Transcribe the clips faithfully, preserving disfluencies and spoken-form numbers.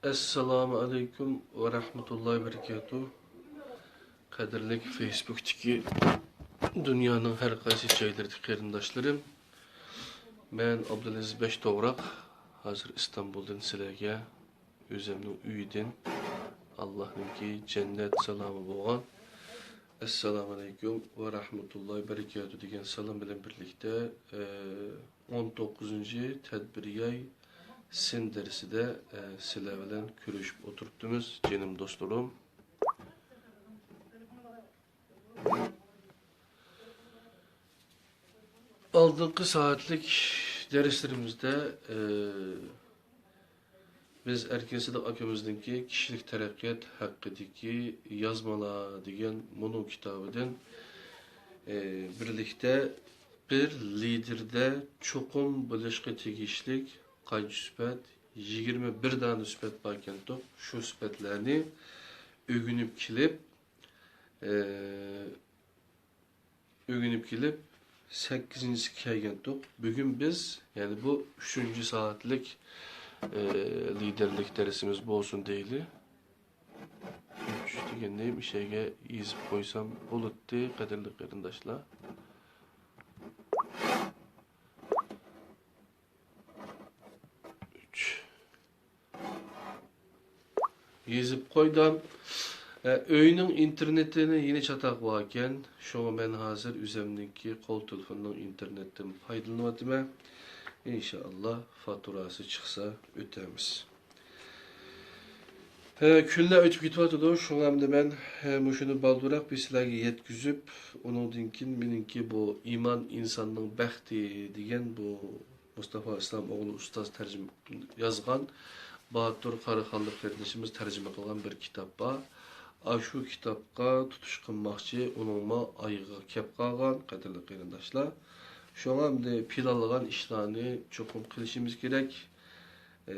ئەسسالامۇ ئەلەيكۇم ۋە رەھمەتۇللاھى ۋە بەرىكاتۇھ. قەدىرلىك فېيسبۇكتىكى دۇنيانىڭ ھەر قايسى جايلىرىدىكى قېرىنداشلىرىم، مەن ئابدۇلئەزىز بەش توغراق، ھازىر ئىستانبۇلدىن سىلەرگە ئۆزۈمنىڭ ئۆيىدىن، ئاللاھنىڭكى جەننەت سالامى بولغان، ئەسسالامۇ ئەلەيكۇم ۋە رەھمەتۇللاھى ۋە بەرىكاتۇھ دېگەن سالام بىلەن بىرلىكتە، ئە، ئون توققۇزىنچى تەدبىر ياي سىن دەرسىدە، ئە، سىلەر بىلەن كۆرۈشۈپ ئولتۇرۇپتىمىز، جېنىم دوستلىرىم. ئالدىنقى سائەتلىك دەرسلىرىمىزدە، ئە، بىز ئەركىن سىدىق ئاكىمىزنىڭكى كىشىلىك تەرەققىيات ھەققىدىكى يازمىلار دېگەن مۇنۇ كىتابىدىن، ئى، بىرلىكتە بىر لىدېردە چوقۇم بولۇشقا تېگىشلىك قانچە سۈپەت؟ يىگىرمە بىر دانە سۈپەت باركەنتۇق. شۇ سۈپەتلەرنى ئۆگىنىپ كېلىپ، ئى، ئۆگىنىپ كېلىپ، سەككىزىنچىسىگە كەلگەنتۇق. بۈگۈن بىز، يەنى بۇ ئۈچىنچى سائەتلىك، ئى، لىدېرلىك دەرسىمىز بولسۇن دەيلى. ئۈچ دېگەن نېمە؟ ئىشەيگە يېزىپ قويسام بولاتتى، قەدىرلىك قېرىنداشلار. ئۈچ. يېزىپ قويدۇم. ئە، ئۆينىڭ ئىنتېرنېتىنى يەنە چاتاق باركەن. شۇڭا مەن ھازىر ئۆزۈمنىڭكى قول تېلېفوننىڭ ئىنتېرنېتىدىن پايدىلىنىۋاتىمەن. ئىنشائاللا، فاتۇراسى چىقسا ئۆتەمىز. ھە، كۈنلەر ئۆتۈپ كېتىۋاتىدۇ، شۇڭا ئەمدى مەن، ھە، مۇشۇنى بالدۇرراق بىر سىلەرگە يەتكۈزۈپ، ئۇنىڭدىن كېيىن مېنىڭكى بۇ ئىمان ئىنساننىڭ بەختى دېگەن بۇ مۇستافا ئىسلام ئوغلى ئۇستاز تەرجىمە يازغان، باتۇر قاراخانلىق قېرىندىشىمىز تەرجىمە قىلغان بىر كىتاب بار. ئاشۇ كىتابقا تۇتۇش قىلماقچى، ئۇنىڭمۇ ئايىغىغا كەپ قالغان، قەدىرلىك قېرىنداشلار. شۇڭا ئەمدى پىلانلىغان ئىشلارنى چوقۇم قىلىشىمىز كېرەك. ئى،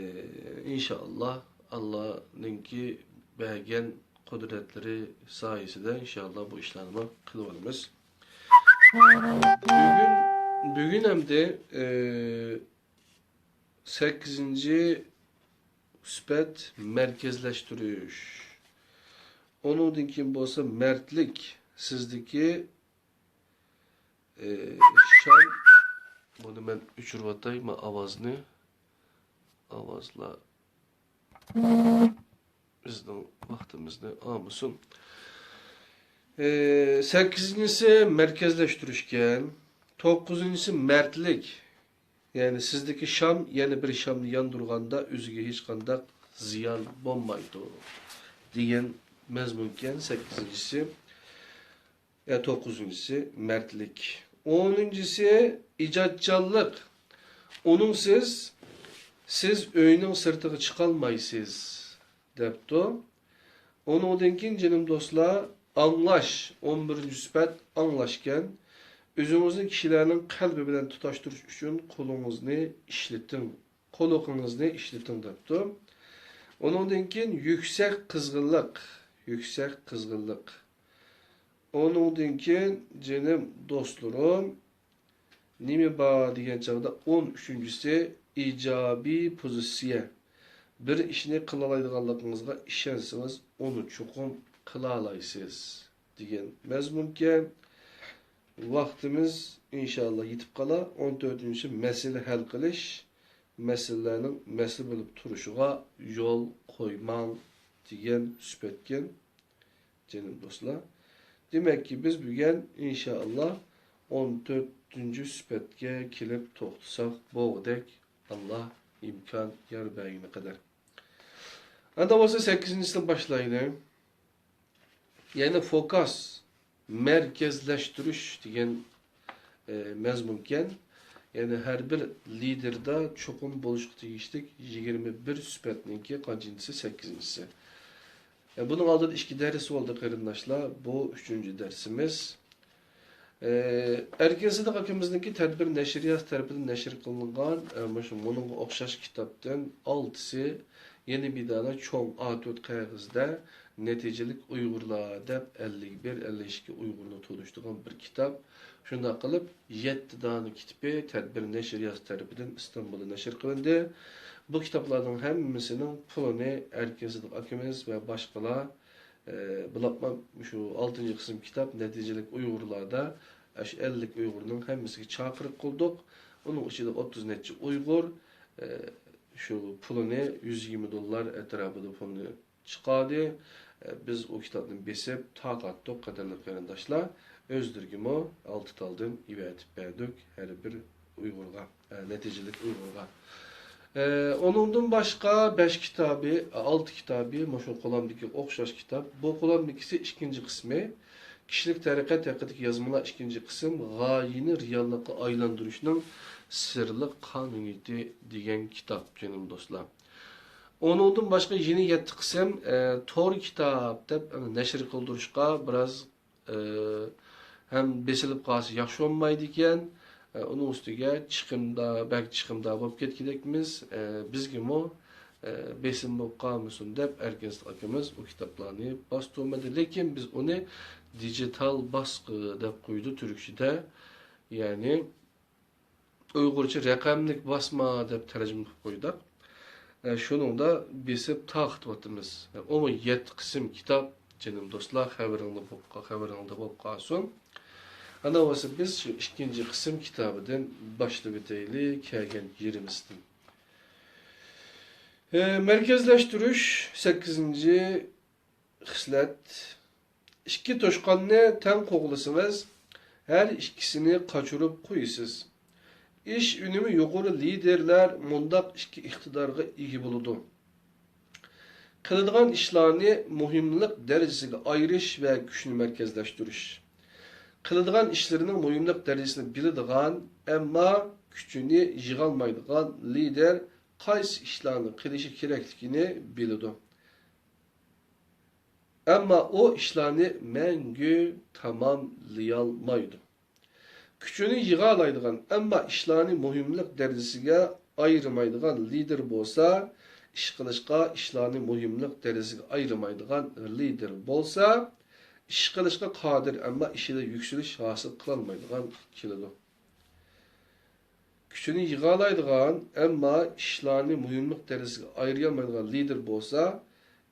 ئىنشائاللا، ئاللانىڭكى بەرگەن قۇدرەتلىرى سايىسىدە، ئىنشائاللا، بۇ ئىشلارنىمۇ قىلىۋالىمىز. بۈگۈن، بۈگۈن ئەمدى، ئى، سەككىزىنچى سۈپەت مەركەزلەشتۈرۈش. ئۇنىڭدىن كېيىن بولسا مەردلىك سىزدىكى ئى، شام، بۇنى مەن ئۆچۈرۈۋاتاي، ما ئاۋازنى. ئاۋازلار بىزنىڭ ۋاقتىمىزنى ئالمىسۇن. ئى، سەككىزىنچىسى مەركەزلەشتۈرۈشكەن، توققۇزىنچىسى مەردلىك. يەنى سىزدىكى شام يەنە بىر شامنى ياندۇرغاندا ئۆزىگە ھېچقانداق زىيان بولمايدۇ، دېگەن مەزمۇنكەن سەككىزىنچىسى. يا توققۇزىنچىسى مەردلىك. ئونىنچىسى ئىجادچانلىق. ئۇنىڭسىز سىز ئۆينىڭ سىرتىغا چىقالمايسىز، دەپتۇ. ئۇنىڭدىن كېيىن، جېنىم دوستلار، ئاڭلاش، ئون بىرىنچى سۈپەت ئاڭلاشكەن. ئۆزىڭىزنى كىشىلەرنىڭ قەلبى بىلەن تۇتاشتۇرۇش ئۈچۈن قولىڭىزنى ئىشلىتىڭ. قۇلىقىڭىزنى ئىشلىتىڭ، دەپتۇ. ئۇنىڭدىن كېيىن يۈكسەك قىزغىنلىق، يۈكسەك قىزغىنلىق. ئۇنىڭدىن كېيىن، جېنىم دوستلىرىم، نېمە بار دېگەن چاغدا، ئون ئۈچىنچىسى ئىجابىي پوزىتسىيە. بىر ئىشنى قىلالايدىغانلىقىڭىزغا ئىشەنسىڭىز، ئۇنى چوقۇم قىلالايسىز، دېگەن مەزمۇنكەن. ۋاقتىمىز ئىنشائاللا يېتىپ قالا. ئون تۆتىنچى مەسىلە ھەل قىلىش، مەسىلىلەرنىڭ مەسىلە بولۇپ تۇرۇشىغا يول قويماڭ، دېگەن سۈپەتكەن، جېنىم دوستلار. دېمەككى، بىز بۈگۈن ئىنشائاللا ئون تۆتىنچى سۈپەتكە كېلىپ توختىساق بولغۇدەك، ئاللا ئىمكان يار بەرگىنى قەدەر. ئاندا بولسا سەككىزىنچىسىدىن باشلايلى. يەنى فوكاس، مەركەزلەشتۈرۈش دېگەن، ئە، مەزمۇنكەن. يەنى ھەر بىر لىدېردا چوقۇم بولۇشقا تېگىشلىك يىگىرمە بىر سۈپەتنىڭكى قانچىنچىسى؟ سەككىزىنچىسى. ئە، بۇنىڭ ئالدىدا ئىككى دەرس بولدى، قېرىنداشلار. بۇ ئۈچىنچى دەرسىمىز. ئەركىن سىدىق ئاكىمىزنىڭكى تەدبىر نەشرىيات تەرىپىدىن نەشر قىلىنغان، ئە، مۇشۇ مۇنىڭغا ئوخشاش كىتابتىن ئالتىسى يەنە بىر دانە چوڭ ئا تۆت قەغىزدە نەتىجىلىك ئۇيغۇرلار دەپ ئەللىك بىر، ئەللىك ئىككى ئۇيغۇرنى تونۇشتۇرغان بىر كىتاب. شۇنداق قىلىپ يەتتە دانە كىتىپى تەدبىر نەشرىيات تەرىپىدىن ئىستانبۇلدا نەشر قىلىندى. بۇ كىتابلارنىڭ ھەممىسىنىڭ پۇلىنى ئەركىن سىدىق ئاكىمىز ۋە باشقىلار، ئە، بولۇپمۇ شۇ ئالتىنچى قىسىم كىتاب نەتىجىلىك ئۇيغۇرلاردا، ئاشۇ ئەللىك ئۇيغۇرنىڭ ھەممىسىگە چاقىرىق قىلدۇق. ئۇنىڭ ئىچىدە ئوتتۇز نەچچە ئۇيغۇر، ئە، شۇ پۇلىنى، يۈز يىگىرمە دوللار ئەتراپىدا پۇلنى چىقاردى. ئە، بىز ئۇ كىتابنى بېسىپ تارقاتتۇق، قەدىرلىك قېرىنداشلار. ئۆزلىرىگىمۇ ئالتە تالدىن ئەۋەتىپ بەردۇق ھەر بىر ئۇيغۇرغا، ئە، نەتىجىلىك ئۇيغۇرغا. ئە، ئۇنىڭدىن باشقا بەش كىتابى، ئالتە كىتابى مۇشۇ قولامدىكى ئوخشاش كىتاب. بۇ قولامدىكىسى ئىككىنچى قىسمى. كىشىلىك تەرەققىيات ھەققىدىكى يازمىلار ئىككىنچى قىسىم، غايىنى رېئاللىققا ئايلاندۇرۇشنىڭ سىرلىق قانۇنىيىتى دېگەن كىتاب، جېنىم دوستلار. ئۇنىڭدىن باشقا يەنە يەتتە قىسىم، ئە، تور كىتاب دەپ نەشر قىلدۇرۇشقا بىراز، ئە، ھەم بېسىلىپ قالسا ياخشى بولمايدىكەن. ئە، ئۇنىڭ ئۈستىگە چىقىمدا، بەك چىقىمدا بولۇپ كەتكۈدەكمىز. ئە، بىزگىمۇ، ئە، بېسىم بولۇپ قالمىسۇن دەپ ئەركىن سىدىق ئاكىمىز ئۇ كىتابلارنى باستۇرمىدى. لېكىن بىز ئۇنى دىجىتال باسقۇ دەپ قويدۇق تۈركچىدە. يەنى، ئۇيغۇرچە رەقەملىك باسما دەپ تەرجىمە قىلىپ قويدۇق. ئە، شۇنىڭدا بېسىپ تارقىتىۋاتىمىز. ئە، ئۇمۇ يەتتە قىسىم كىتاب، جېنىم دوستلار، خەۋىرىڭدە بولۇپ قا-، خەۋىرىڭدە بولۇپ قالسۇن. ئانا بولسا بىز شۇ ئىككىنچى قىسىم كىتابىدىن باشلىۋېتەيلى، كەلگەن يېرىمىزدىن. ئە، مەركەزلەشتۈرۈش، سەككىزىنچى خىسلەت. ئىككى توشقاننى تەڭ قوغلىسىڭىز، ھەر ئىككىسىنى قاچۇرۇپ قويىسىز. ئىش ئۈنۈمى يۇقىرى لىدېرلەر مۇنداق ئىككى ئىقتىدارغا ئىگە بولىدۇ. قىلىدىغان ئىشلارنى مۇھىملىق دەرىجىسىگە ئايرىش ۋە كۈچنى مەركەزلەشتۈرۈش. قىلىدىغان ئىشلىرىنىڭ مۇھىملىق دەرىجىسىنى بىلىدىغان، ئەمما كۈچىنى يىغالمايدىغان لىدېر قايسى ئىشلارنى قىلىشى كېرەكلىكىنى بىلىدۇ. ئەمما ئۇ ئىشلارنى مەڭگۈ تاماملىيالمايدۇ. كۈچىنى يىغالايدىغان، ئەمما ئىشلارنى مۇھىملىق دەرىجىسىگە ئايرىمايدىغان لىدېر بولسا، ئىش قىلىشقا ئىشلارنى مۇھىملىق دەرىجىسىگە ئايرىمايدىغان لىدېر بولسا، ئىش قىلىشقا قادىر، ئەمما ئىشىدا يۈكسىلىش ھاسىل قىلالمايدىغان كېلىدۇ. كۈچىنى يىغالايدىغان، ئەمما ئىشلارنى مۇھىملىق دەرىجىسىگە ئايرىيالمايدىغان لىدېر بولسا،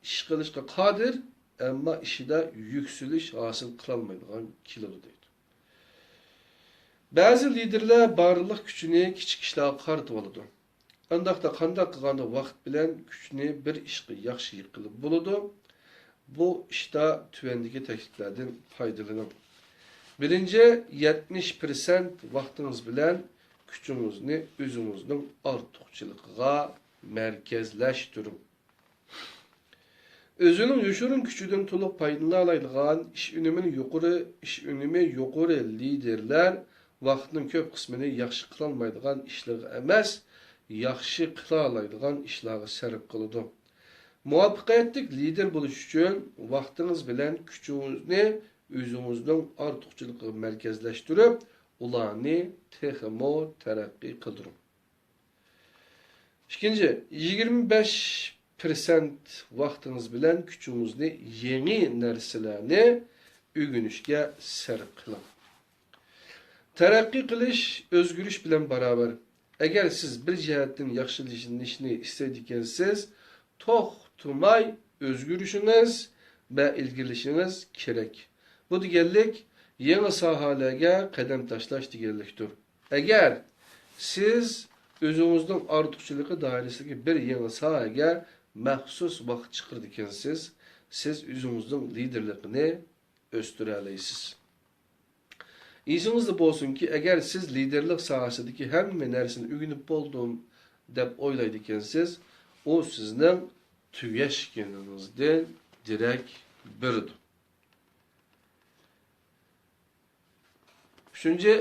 ئىش قىلىشقا قادىر، ئەمما ئىشىدا يۈكسىلىش ھاسىل قىلالمايدىغان كېلىدۇ دەيدۇ. بەزى لىدېرلەر بارلىق كۈچىنى كىچىك ئىشلارغا قارىتىۋالىدۇ. ئانداقتا قانداق قىلغاندا ۋاقىت بىلەن كۈچنى بىر ئىشقا ياخشى يىغىپ بولىدۇ؟ بۇ ئىشتا تۆۋەندىكى تەكلىپلەردىن پايدىلىنىڭ. بىرىنچى، يەتمىش پىرسەنت ۋاقتىڭىز بىلەن كۈچىڭىزنى ئۆزىڭىزنىڭ ئارتۇقچىلىقىغا مەركەزلەشتۈرۈڭ. ئۆزىنىڭ يوشۇرۇن كۈچىدىن تولۇق پايدىلىنالايدىغان، ئىش ئۈنۈمىنى يۇقىرى، ئىش ئۈنۈمى يۇقىرى لىدېرلەر ۋاقتىنىڭ كۆپ قىسمىنى ياخشى قىلالمايدىغان ئىشلىرىغا ئەمەس، ياخشى قىلالايدىغان ئىشلارغا سەرپ قىلىدۇ. مۇۋەپپەقىيەتلىك لىدېر بولۇش ئۈچۈن ۋاقتىڭىز بىلەن كۈچىڭىزنى ئۆزىڭىزنىڭ ئارتۇقچىلىقىغا مەركەزلەشتۈرۈپ، ئۇلارنى تېخىمۇ تەرەققىي قىلدۇرۇڭ. ئىككىنچى، يىگىرمە بەش پىرسەنت ۋاقتىڭىز بىلەن كۈچىڭىزنى يېڭى نەرسىلەرنى ئۆگىنىشكە سەرپ قىلىڭ. تەرەققىي قىلىش ئۆزگىرىش بىلەن باراۋەر. ئەگەر سىز بىر جەھەتتىن ياخشىلىنىشنى ئىستەيدىكەنسىز، توختىماي ئۆزگىرىشىڭىز ۋە ئىلگىرىلىشىڭىز كېرەك. بۇ دېگەنلىك يېڭى ساھەلەرگە قەدەم تاشلاش دېگەنلىكتۇر. ئەگەر سىز ئۆزىڭىزنىڭ ئارتۇقچىلىقى دائىرىسىدىكى بىر يېڭى ساھەگە مەخسۇس ۋاقىت چىقىرىدىكەنسىز، سىز ئۆزىڭىزنىڭ لىدېرلىقىنى ئۆستۈرەلەيسىز. ئېسىڭىزدە بولسۇنكى، ئەگەر سىز لىدېرلىق ساھەسىدىكى ھەممە نەرسىنى ئۆگىنىپ بولدۇم دەپ ئويلايدىكەنسىز، ئۇ سىزنىڭ تۈگەشكىنىڭىزدىن دېرەك بېرىدۇ. ئۈچىنچى،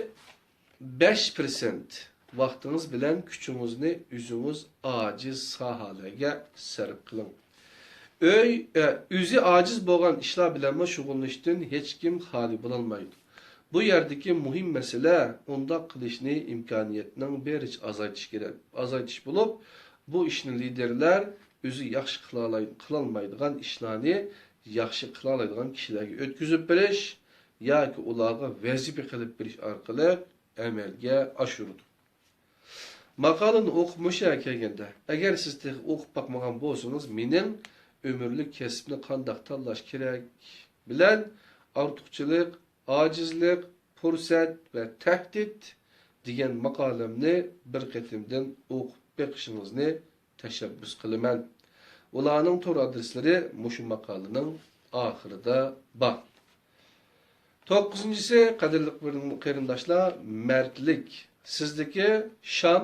بەش پىرسەنت ۋاقتىڭىز بىلەن كۈچىڭىزنى ئۆزىڭىز ئاجىز ساھەلەرگە سەرپ قىلىڭ. ئۆي، ئە، ئۆزى ئاجىز بولغان ئىشلار بىلەنمۇ شۇغۇللىنىشتىن ھېچكىم خالىي بولالمايدۇ. بۇ يەردىكى مۇھىم مەسىلە ئۇنداق قىلىشنى ئىمكانىيەتنىڭ بېرىچە ئازايتىش كېرەك، ئازايتىش بولۇپ، بۇ ئىشنى لىدېرلەر ئۆزى ياخشى قىلالاي-، قىلالمايدىغان ئىشلارنى ياخشى قىلالايدىغان كىشىلەرگە ئۆتكۈزۈپ بېرىش ياكى ئۇلارغا ۋەزىپە قىلىپ بېرىش ئارقىلىق ئەمەلگە ئاشۇرىدۇ. ماقالىنى ئوقۇپ مۇشۇ يەرگە كەلگەندە، ئەگەر سىز تېخى ئوقۇپ باقمىغان بولسىڭىز، مېنىڭ ئۆمۈرلۈك كەسىپنى قانداق تاللاش كېرەك بىلەن ئارتۇقچىلىق، ئاجىزلىق، پۇرسەت ۋە تەھدىت دېگەن ماقالەمنى بىر قېتىمدىن ئوقۇپ بېقىشىڭىزنى تەشەببۇس قىلىمەن. ئۇلارنىڭ تور ئادرېسلىرى مۇشۇ ماقالىنىڭ ئاخىرىدا بار. توققۇزىنچىسى، قەدىرلىك قېرىنداشلار، مەردلىك. سىزدىكى شام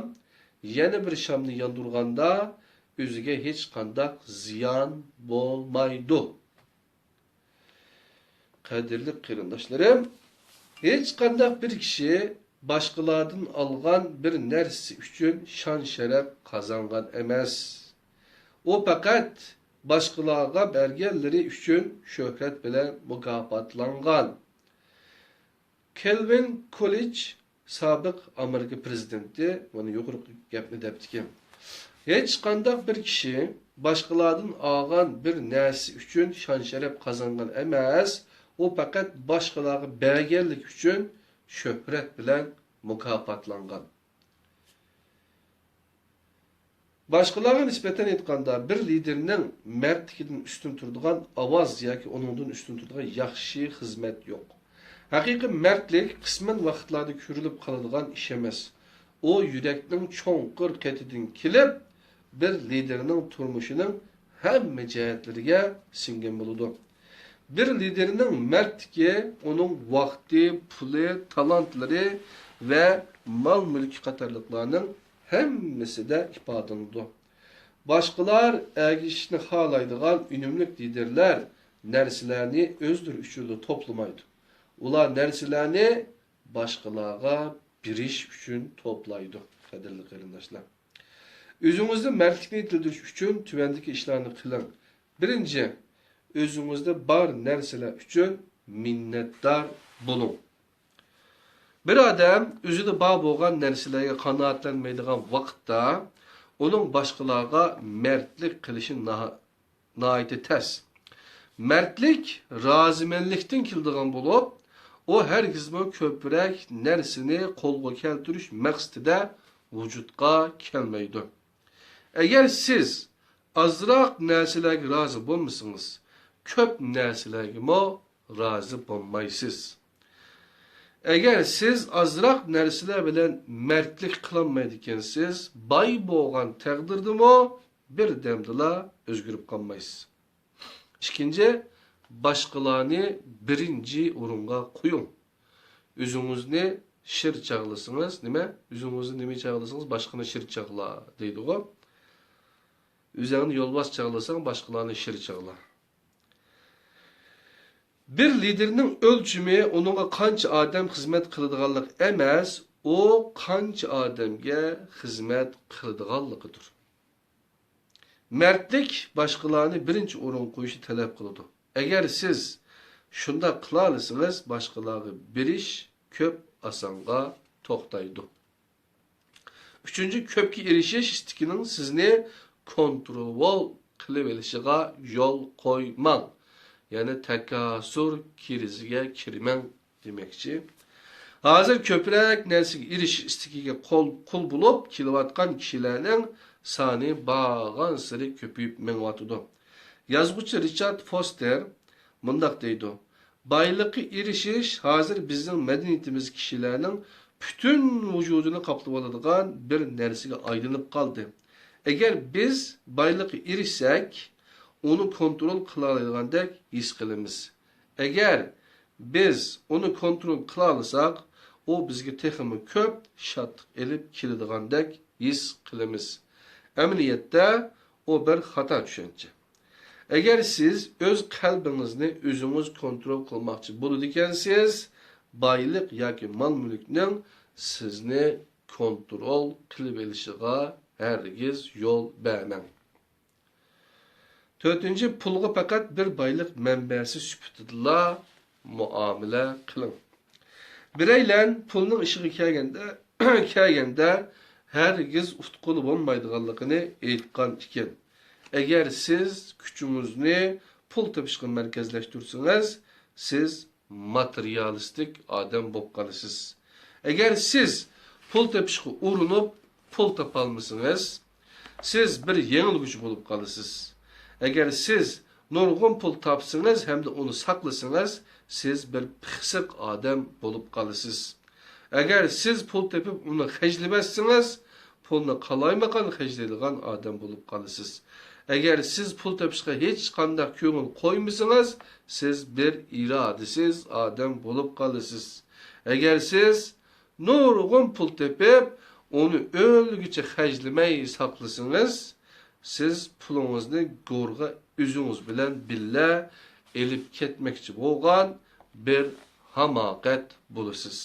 يەنە بىر شامنى ياندۇرغاندا، ئۆزىگە ھېچقانداق زىيان بولمايدۇ. قەدىرلىك قېرىنداشلىرىم، ھېچقانداق بىر كىشى باشقىلاردىن ئالغان بىر نەرسىسى ئۈچۈن شان-شەرەپ قازانغان ئەمەس. ئۇ پەقەت باشقىلارغا بەرگەنلىرى ئۈچۈن شۆھرەت بىلەن مۇكاپاتلانغان. كېلۋىن كوللىج، سابىق ئامېرىكا پىرېزىدېنتى، مانا يۇقىرىقى گەپنى دەپتىكەن. ھېچقانداق بىر كىشى باشقىلاردىن ئالغان بىر نەرسە ئۈچۈن شان-شەرەپ قازانغان ئەمەس، ئۇ پەقەت باشقىلارغا بەرگەنلىكى ئۈچۈن شۆھرەت بىلەن مۇكاپاتلانغان. باشقىلارغا نىسبەتەن ئېيتقاندا، بىر لىدېرنىڭ مەردلىكىدىن ئۈستۈن تۇرىدىغان ئاۋاز ياكى ئۇنىڭدىن ئۈستۈن تۇرىدىغان ياخشى خىزمەت يوق. ھەقىقىي مەردلىك قىسمەن ۋاقىتلاردا كۆرۈلۈپ قالىدىغان ئىش ئەمەس. ئۇ يۈرەكنىڭ چوڭقۇر قېتىدىن كېلىپ، بىر لىدېرنىڭ تۇرمۇشىنىڭ ھەممە جەھەتلىرىگە سىڭگەن بولىدۇ. بىر لىدېرنىڭ مەردلىكى ئۇنىڭ ۋاقتى، پۇلى، تالانتلىرى ۋە مال-مۈلكى قاتارلىقلارنىڭ ھەممىسىدە ئىپادىلىنىدۇ. باشقىلار ئەگىشىشنى خالايدىغان ئۈنۈملۈك لىدېرلەر نەرسىلەرنى ئۆزلىرى ئۈچۈنلا توپلىمايدۇ. ئۇلار نەرسىلەرنى باشقىلارغا بېرىش ئۈچۈن توپلايدۇ، قەدىرلىك قېرىنداشلار. ئۆزىڭىزدە مەردلىكنى يېتىلدۈرۈش ئۈچۈن تۆۋەندىكى ئىشلارنى قىلىڭ. بىرىنچى، ئۆزىڭىزدە بار نەرسىلەر ئۈچۈن مىننەتدار بولۇڭ. بىر ئادەم ئۆزىدە بار بولغان نەرسىلەرگە قانائەتلەنمەيدىغان ۋاقىتتا، ئۇنىڭ باشقىلارغا مەردلىك قىلىشى ناھا-، ناھايىتى تەس. مەردلىك رازىمەنلىكتىن كېلىدىغان بولۇپ، ئۇ ھەرگىزمۇ كۆپرەك نەرسىنى قولغا كەلتۈرۈش مەقسىتىدە ۋۇجۇدقا كەلمەيدۇ. ئەگەر سىز ئازراق نەرسىلەرگە رازى بولمىسىڭىز، كۆپ نەرسىلەرگىمۇ رازى بولمايسىز. ئەگەر سىز ئازراق نەرسىلەر بىلەن مەردلىك قىلالمايدىكەنسىز، باي بولغان تەقدىردىمۇ بىردەمدىلا ئۆزگىرىپ قالمايسىز. ئىككىنچى، باشقىلارنى بىرىنچى ئورۇنغا قويۇڭ. ئۆزىڭىزنى شىر چاغلىسىڭىز، نېمە؟ ئۆزىڭىزنى نېمە چاغلىسىڭىز، باشقىنى شىر چاغلا دەيدىغۇ. ئۆزۈڭنى يولۋاس چاغلىساڭ، باشقىلارنى شىر چاغلا. بىر لىدېرنىڭ ئۆلچىمى ئۇنىڭغا قانچە ئادەم خىزمەت قىلىدىغانلىقى ئەمەس، ئۇ قانچە ئادەمگە خىزمەت قىلىدىغانلىقىدۇر. مەردلىك باشقىلارنى بىرىنچى ئورۇنغا قويۇشنى تەلەپ قىلىدۇ. ئەگەر سىز شۇنداق قىلالىسىڭىز، باشقىلارغا بېرىش كۆپ ئاسانغا توختايدۇ. ئۈچىنچى، كۆپكە ئېرىشىش ئىستىكىنىڭ سىزنى كونترول قىلىۋېلىشىغا يول قويماڭ. يەنى تاكاسۇر كىرىزىگە كىرمەڭ دېمەكچى. ھازىر كۆپرەك نەرسىگە ئېرىشىش ئىستىكىگە قول، قۇل بولۇپ كېلىۋاتقان كىشىلەرنىڭ سانى بارغانسېرى كۆپىيىپ مېڭىۋاتىدۇ. يازغۇچى رىچارد فوستېر مۇنداق دەيدۇ: «بايلىققا ئېرىشىش ھازىر بىزنىڭ مەدەنىيىتىمىز كىشىلەرنىڭ پۈتۈن ۋۇجۇدىنى قاپلىۋالىدىغان بىر نەرسىگە ئايلىنىپ قالدى. ئەگەر بىز بايلىققا ئېرىشسەك، ئۇنى كونترول قىلالايدىغاندەك ھېس قىلىمىز. ئەگەر بىز ئۇنى كونترول قىلالىساق، ئۇ بىزگە تېخىمۇ كۆپ شادلىق ئېلىپ كېلىدىغاندەك ھېس قىلىمىز.» ئەمەلىيەتتە، ئۇ بىر خاتا چۈشەنچە. ئەگەر سىز ئۆز قەلبىڭىزنى ئۆزىڭىز كونترول قىلماقچى بولىدىكەنسىز، بايلىق ياكى مال-مۈلۈكنىڭ سىزنى كونترول قىلىۋېلىشىغا ھەرگىز يول بەرمەڭ. تۆتىنچى، پۇلغا پەقەت بىر بايلىق مەنبەسى سۈپىتىدىلا مۇئامىلە قىلىڭ. بىرەيلەن پۇلنىڭ ئىشىغا كەلگەندە، كەلگەندە ھەرگىز ئۇتقىلى بولمايدىغانلىقىنى ئېيتقان ئىكەن. ئەگەر سىز كۈچىڭىزنى پۇل تېپىشقا مەركەزلەشتۈرسىڭىز، سىز ماتېرىيالىستىك ئادەم بولۇپ قالىسىز. ئەگەر سىز پۇل تېپىشقا ئۇرۇنۇپ، پۇل تاپالمىسىڭىز، سىز بىر يېڭىلگۈچى بولۇپ قالىسىز. ئەگەر سىز نۇرغۇن پۇل تاپسىڭىز ھەمدە ئۇنى ساقلىسىڭىز، سىز بىر پىخسىق ئادەم بولۇپ قالىسىز. ئەگەر سىز پۇل تېپىپ ئۇنى خەجلىمەسسىڭىز، پۇلنى قالايمىقان خەجلەيدىغان ئادەم بولۇپ قالىسىز. ئەگەر سىز پۇل تېپىشقا ھېچقانداق كۆڭۈل قويمىسىڭىز، سىز بىر ئىرادىسىز ئادەم بولۇپ قالىسىز. ئەگەر سىز نۇرغۇن پۇل تېپىپ، ئۇنى ئۆلگۈچە خەجلىمەي ساقلىسىڭىز، سىز پۇلىڭىزنى گورغا ئۆزىڭىز بىلەن بىللە ئېلىپ كەتمەكچى بولغان بىر ھاماقەت بولىسىز.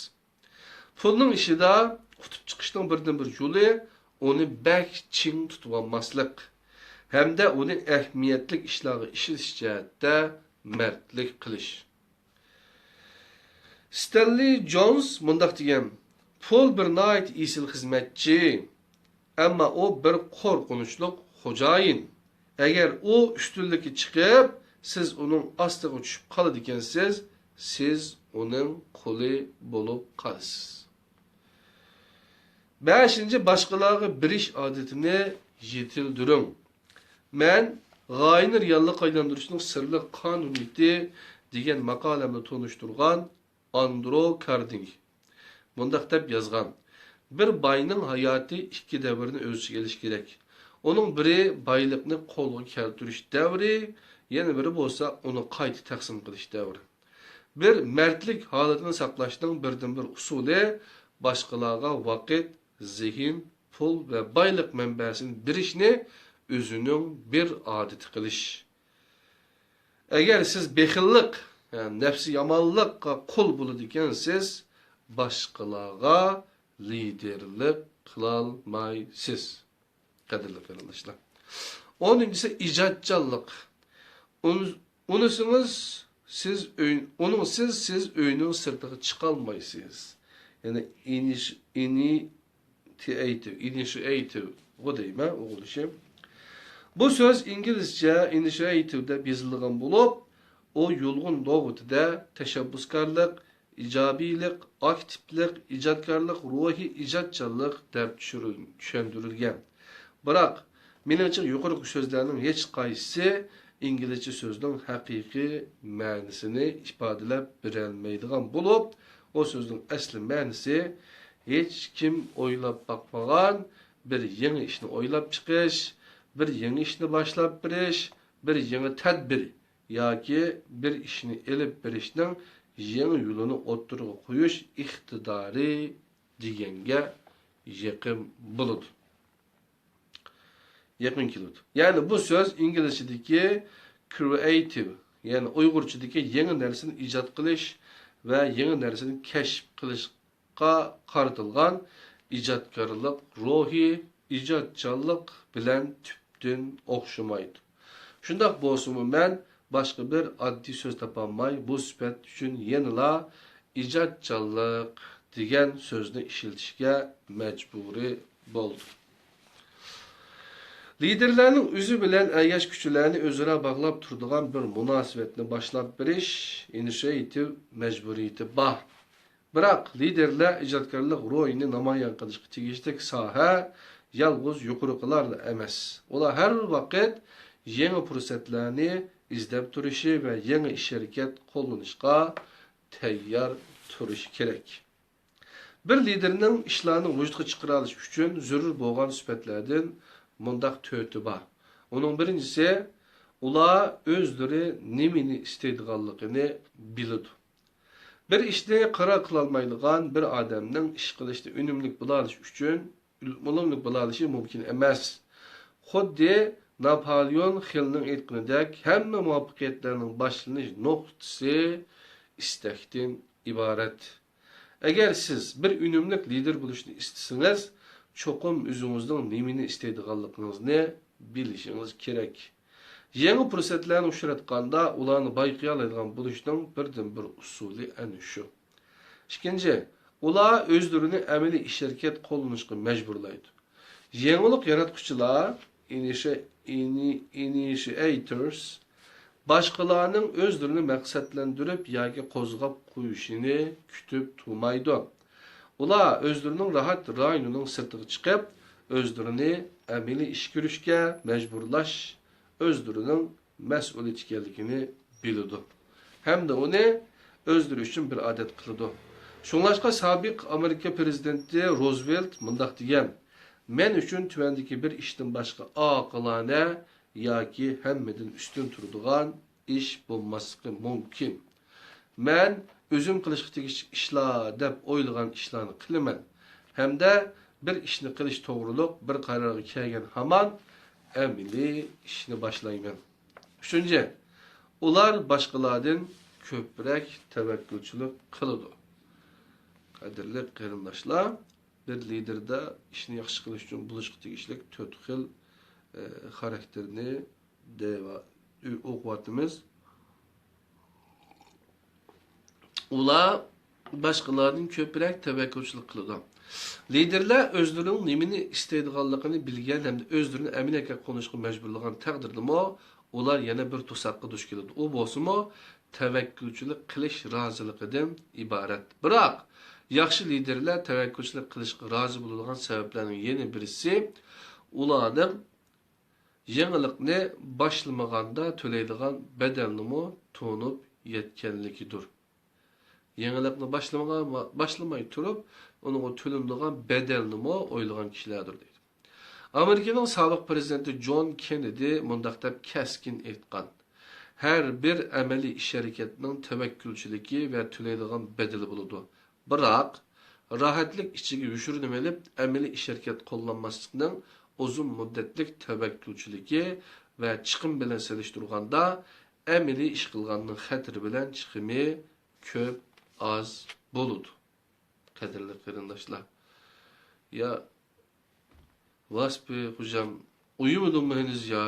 پۇلنىڭ ئىشىدا قۇتۇپ چىقىشنىڭ بىردىنبىر يولى ئۇنى بەك چىڭ تۇتۇۋالماسلىق ھەمدە ئۇنى ئەھمىيەتلىك ئىشلارغا ئىشلىتىش جەھەتتە مەردلىك قىلىش. ستانلى جونس مۇنداق دېگەن: «پۇل بىر ناھايىتى ئېسىل خىزمەتچى، ئەمما ئۇ بىر قورقۇنچلۇق خوجايىن. ئەگەر ئۇ ئۈستۈنلۈككە چىقىپ، سىز ئۇنىڭ ئاستىغا چۈشۈپ قالىدىكەنسىز، سىز ئۇنىڭ قۇلى بولۇپ قالىسىز.» بەشىنچى، باشقىلارغا بېرىش ئادىتىنى يېتىلدۈرۈڭ. مەن غايىنى رېئاللىققا ئايلاندۇرۇشنىڭ سىرلىق قانۇنىيىتى دېگەن ماقالەمنى تونۇشتۇرغان ئاندرو كاردىنگى مۇنداق دەپ يازغان: «بىر باينىڭ ھاياتى ئىككى دەۋرنى ئۆز ئىچىگە ئېلىشى كېرەك. ئۇنىڭ بىرى بايلىقنى قولغا كەلتۈرۈش دەۋرى، يەنە بىرى بولسا ئۇنى قايتا تەقسىم قىلىش دەۋرى. بىر مەردلىك ھالىتىنى ساقلاشنىڭ بىردىنبىر ئۇسۇلى باشقىلارغا ۋاقىت، زېھىن، پۇل ۋە بايلىق مەنبەسىنى بېرىشنى ئۆزىنىڭ بىر ئادىتى قىلىش. ئەگەر سىز بېخىللىق، يەنى نەپسى يامانلىققا قۇل بولىدىكەنسىز، باشقىلارغا لىدېرلىق قىلالمايسىز.» قەدىرلىك قېرىنداشلار. ئونىنچىسى، ئىجادچانلىق. ئۇن-، ئۇنىسىڭىز سىز ئۆي-، ئۇنىڭسىز سىز ئۆينىڭ سىرتىغا چىقالمايسىز. يەنى ئىنىش-، ئىنىتىئېيتىۋ، ئىنىشىئېيتىۋغۇ دەيمەن، ئوغۇللىشىم. بۇ سۆز ئىنگلىزچە ئىنىشىئېيتىۋ دەپ يېزىلغان بولۇپ، ئۇ يۇلغۇن لۇغىتىدە تەشەببۇسكارلىق، ئىجابىيلىق، ئاكتىپلىق، ئىجادكارلىق روھى، ئىجادچانلىق دەپ چۈشۈرۈل-، چۈشەندۈرۈلگەن. بىراق، مېنىڭچە، يۇقىرىقى سۆزلەرنىڭ ھېچقايسىسى ئىنگلىزچە سۆزنىڭ ھەقىقىي مەنىسىنى ئىپادىلەپ بېرەلمەيدىغان بولۇپ، ئۇ سۆزنىڭ ئەسلى مەنىسى ھېچكىم ئويلاپ باقمىغان بىر يېڭى ئىشنى ئويلاپ چىقىش، بىر يېڭى ئىشنى باشلاپ بېرىش، بىر يېڭى تەدبىر ياكى بىر ئىشنى ئېلىپ بېرىشنىڭ يېڭى يولىنى ئوتتۇرىغا قويۇش ئىقتىدارى دېگەنگە يېقىن بولىدۇ. يېقىن كېلىدۇ. يەنى بۇ سۆز ئىنگلىزچىدىكى كرېئېيتىۋ، يەنى ئۇيغۇرچىدىكى يېڭى نەرسىنى ئىجاد قىلىش ۋە يېڭى نەرسىنى كەشىپ قىلىشقا قارىتىلغان ئىجادكارلىق روھى، ئىجادچانلىق بىلەن تۈپتىن ئوخشىمايدۇ. شۇنداق بولسىمۇ، مەن باشقا بىر ئاددىي سۆز تاپالماي، بۇ سۈپەت ئۈچۈن يەنىلا ئىجادچانلىق دېگەن سۆزنى ئىشلىتىشكە مەجبۇرىي بولدۇم. لىدېرلەرنىڭ ئۆزى بىلەن ئەگەشكۈچىلەرنى ئۆزئارا باغلاپ تۇرىدىغان بىر مۇناسىۋەتنى باشلاپ بېرىش، ئىنىشىئېيتىۋ مەجبۇرىيىتى بار. بىراق، لىدېرلەر ئىجادكارلىق روھىنى نامايان قىلىشقا تېگىشلىك ساھە يالغۇز يۇقىرىقىلارلا ئەمەس. ئۇلار ھەر ۋاقىت يېڭى پۇرسەتلەرنى ئىزدەپ تۇرۇشى ۋە يېڭى ئىش-ھەرىكەت قوللىنىشقا تەييار تۇرۇشى كېرەك. بىر لىدېرنىڭ ئىشلارنى ۋۇجۇدقا چىقىرالىشى ئۈچۈن زۆرۈر بولغان سۈپەتلەردىن مۇنداق تۆتى بار. ئۇنىڭ بىرىنچىسى، ئۇلار ئۆزلىرى نېمىنى ئىستەيدىغانلىقىنى بىلىدۇ. بىر ئىشنى قارار قىلالمايدىغان بىر ئادەمنىڭ ئىش قىلىشتا ئۈنۈملۈك بولالىشى ئۈچۈن، ئۈنۈملۈك بولالىشى مۇمكىن ئەمەس. خۇددى ناپالېئون خىلنىڭ ئېيتقىنىدەك، ھەممە مۇۋەپپەقىيەتلەرنىڭ باشلىنىش نۇقتىسى ئىستەكتىن ئىبارەت. ئەگەر سىز بىر ئۈنۈملۈك لىدېر بولۇشنى ئىستىسىڭىز، چوقۇم ئۆزىڭىزنىڭ نېمىنى ئىستەيدىغانلىقىڭىزنى بىلىشىڭىز كېرەك. يېڭى پۇرسەتلەرنى ئۇچراتقاندا، ئۇلارنى بايقىيالايدىغان بولۇشنىڭ بىردىنبىر ئۇسۇلى ئەنە شۇ. ئىككىنچى، ئۇلار ئۆزلىرىنى ئەمەلىي ئىش-ھەرىكەت قوللىنىشقا مەجبۇرلايدۇ. يېڭىلىق ياراتقۇچىلار، ئىنىشى-، ئىنى-، ئىنىشىئېيتورس، باشقىلارنىڭ ئۆزلىرىنى مەقسەتلەندۈرۈپ ياكى قوزغاپ قويۇشىنى كۈتۈپ تۇرمايدۇ. ئۇلار ئۆزلىرىنىڭ راھەت رايونىنىڭ سىرتىغا چىقىپ، ئۆزلىرىنى ئەمەلىي ئىش كۆرۈشكە مەجبۇرلاش ئۆزلىرىنىڭ مەسئۇلىيىتى ئىكەنلىكىنى بىلىدۇ ھەمدە ئۇنى ئۆزلىرى ئۈچۈن بىر ئادەت قىلىدۇ. شۇڭلاشقا سابىق ئامېرىكا پىرېزىدېنتى روزۋېلت مۇنداق دېگەن: «مەن ئۈچۈن تۆۋەندىكى بىر ئىشتىن باشقا ئاقىلانە ياكى ھەممىدىن ئۈستۈن تۇرىدىغان ئىش بولماسلىقى مۇمكىن. مەن ئۆزۈم قىلىشقا تېگىشلىك ئىشلار دەپ ئويلىغان ئىشلارنى قىلىمەن ھەمدە بىر ئىشنى قىلىش توغرۇلۇق بىر قارارغا كەلگەن ھامان ئەمەلىي ئىشنى باشلايمەن.» ئۈچىنچى، ئۇلار باشقىلاردىن كۆپرەك تەۋەككۈلچىلىك قىلىدۇ. قەدىرلىك قېرىنداشلار، بىر لىدېردا ئىشنى ياخشى قىلىش ئۈچۈن بولۇشقا تېگىشلىك تۆت خىل، ئە، خاراكتېرنى دەيۋا-، ئۆ-، ئوقۇۋاتىمىز. ئۇلار باشقىلاردىن كۆپرەك تەۋەككۈلچىلىك قىلىدۇ. لىدېرلەر ئۆزلىرىنىڭ نېمىنى ئىستەيدىغانلىقىنى بىلگەن ھەمدە ئۆزلىرىنى ئەمەلىيەتكە قونۇشقا مەجبۇرلىغان تەقدىردىمۇ، ئۇلار يەنە بىر توساققا دۇچ كېلىدۇ. ئۇ بولسىمۇ تەۋەككۈلچىلىك قىلىش رازىلىقىدىن ئىبارەت. بىراق، ياخشى لىدېرلەر تەۋەككۈلچىلىك قىلىشقا رازى بولىدىغان سەۋەبلەرنىڭ يەنە بىرسى، ئۇلارنىڭ يېڭىلىقنى باشلىمىغاندا تۆلەيدىغان بەدەلنىمۇ تونۇپ يەتكەنلىكىدۇر. يېڭىلىقنى باشلىمىغان، باشلىماي تۇرۇپ، ئۇنىڭغا تۆلىنىدىغان بەدەلنىمۇ ئويلىغان كىشىلەردۇر، دەيدۇ. ئامېرىكىنىڭ سابىق پىرېزىدېنتى جون كېننېدى مۇنداق دەپ كەسكىن ئېيتقان: «ھەر بىر ئەمەلىي ئىش-ھەرىكەتنىڭ تەۋەككۈلچىلىكى ۋە تۆلەيدىغان بەدىلى بولىدۇ. بىراق، راھەتلىك ئىچىگە يوشۇرۇنۇۋېلىپ، ئەمەلىي ئىش-ھەرىكەت قوللانماسلىقنىڭ ئۇزۇن مۇددەتلىك تەۋەككۈلچىلىكى ۋە چىقىم بىلەن سېلىشتۇرغاندا، ئەمەلىي ئىش قىلغاننىڭ خەتىرى بىلەن چىقىمى كۆپ ئاز بولىدۇ.» قەدىرلىك قېرىنداشلار، يا ۋاسپى خوجام، ئويۇمىدىمۇ ھېنىز يا؟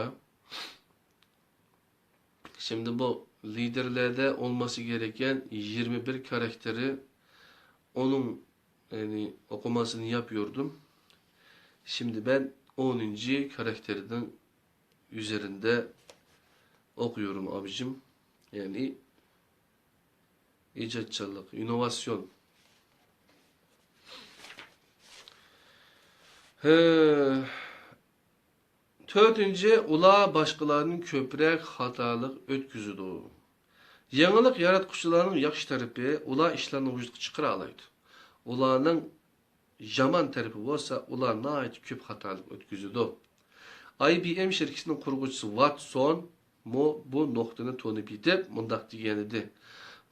شىمدى بۇ لىدېرلەردە ئولماسا گېرەككەن يىگىرمە بىر كارەكتېرى، ئۇنىڭ، يەنى، ئوقۇماسىنى ياپ يۈردۈم. شىمدى بەن ئونىنچى كارەكتېرنىڭ ئۈزېرىندە ئوقۇيۇرۇم، ئابىجىم. يەنى، ئىجادچانلىق، ئىننوۋاتسىيون. ھە. تۆتىنچى، ئۇلار باشقىلاردىن كۆپرەك خاتالىق ئۆتكۈزىدۇ. يېڭىلىق ياراتقۇچىلارنىڭ ياخشى تەرىپى، ئۇلار ئىشلارنى ۋۇجۇدقا چىقىرالايدۇ. ئۇلارنىڭ يامان تەرىپى بولسا، ئۇلار ناھايىتى كۆپ خاتالىق ئۆتكۈزىدۇ. ئاي بى ئېم شىركىتىنىڭ قۇرغۇچىسى ۋاتسون مۇ بۇ نۇقتىنى تونۇپ يېتىپ، مۇنداق دېگەنىدى: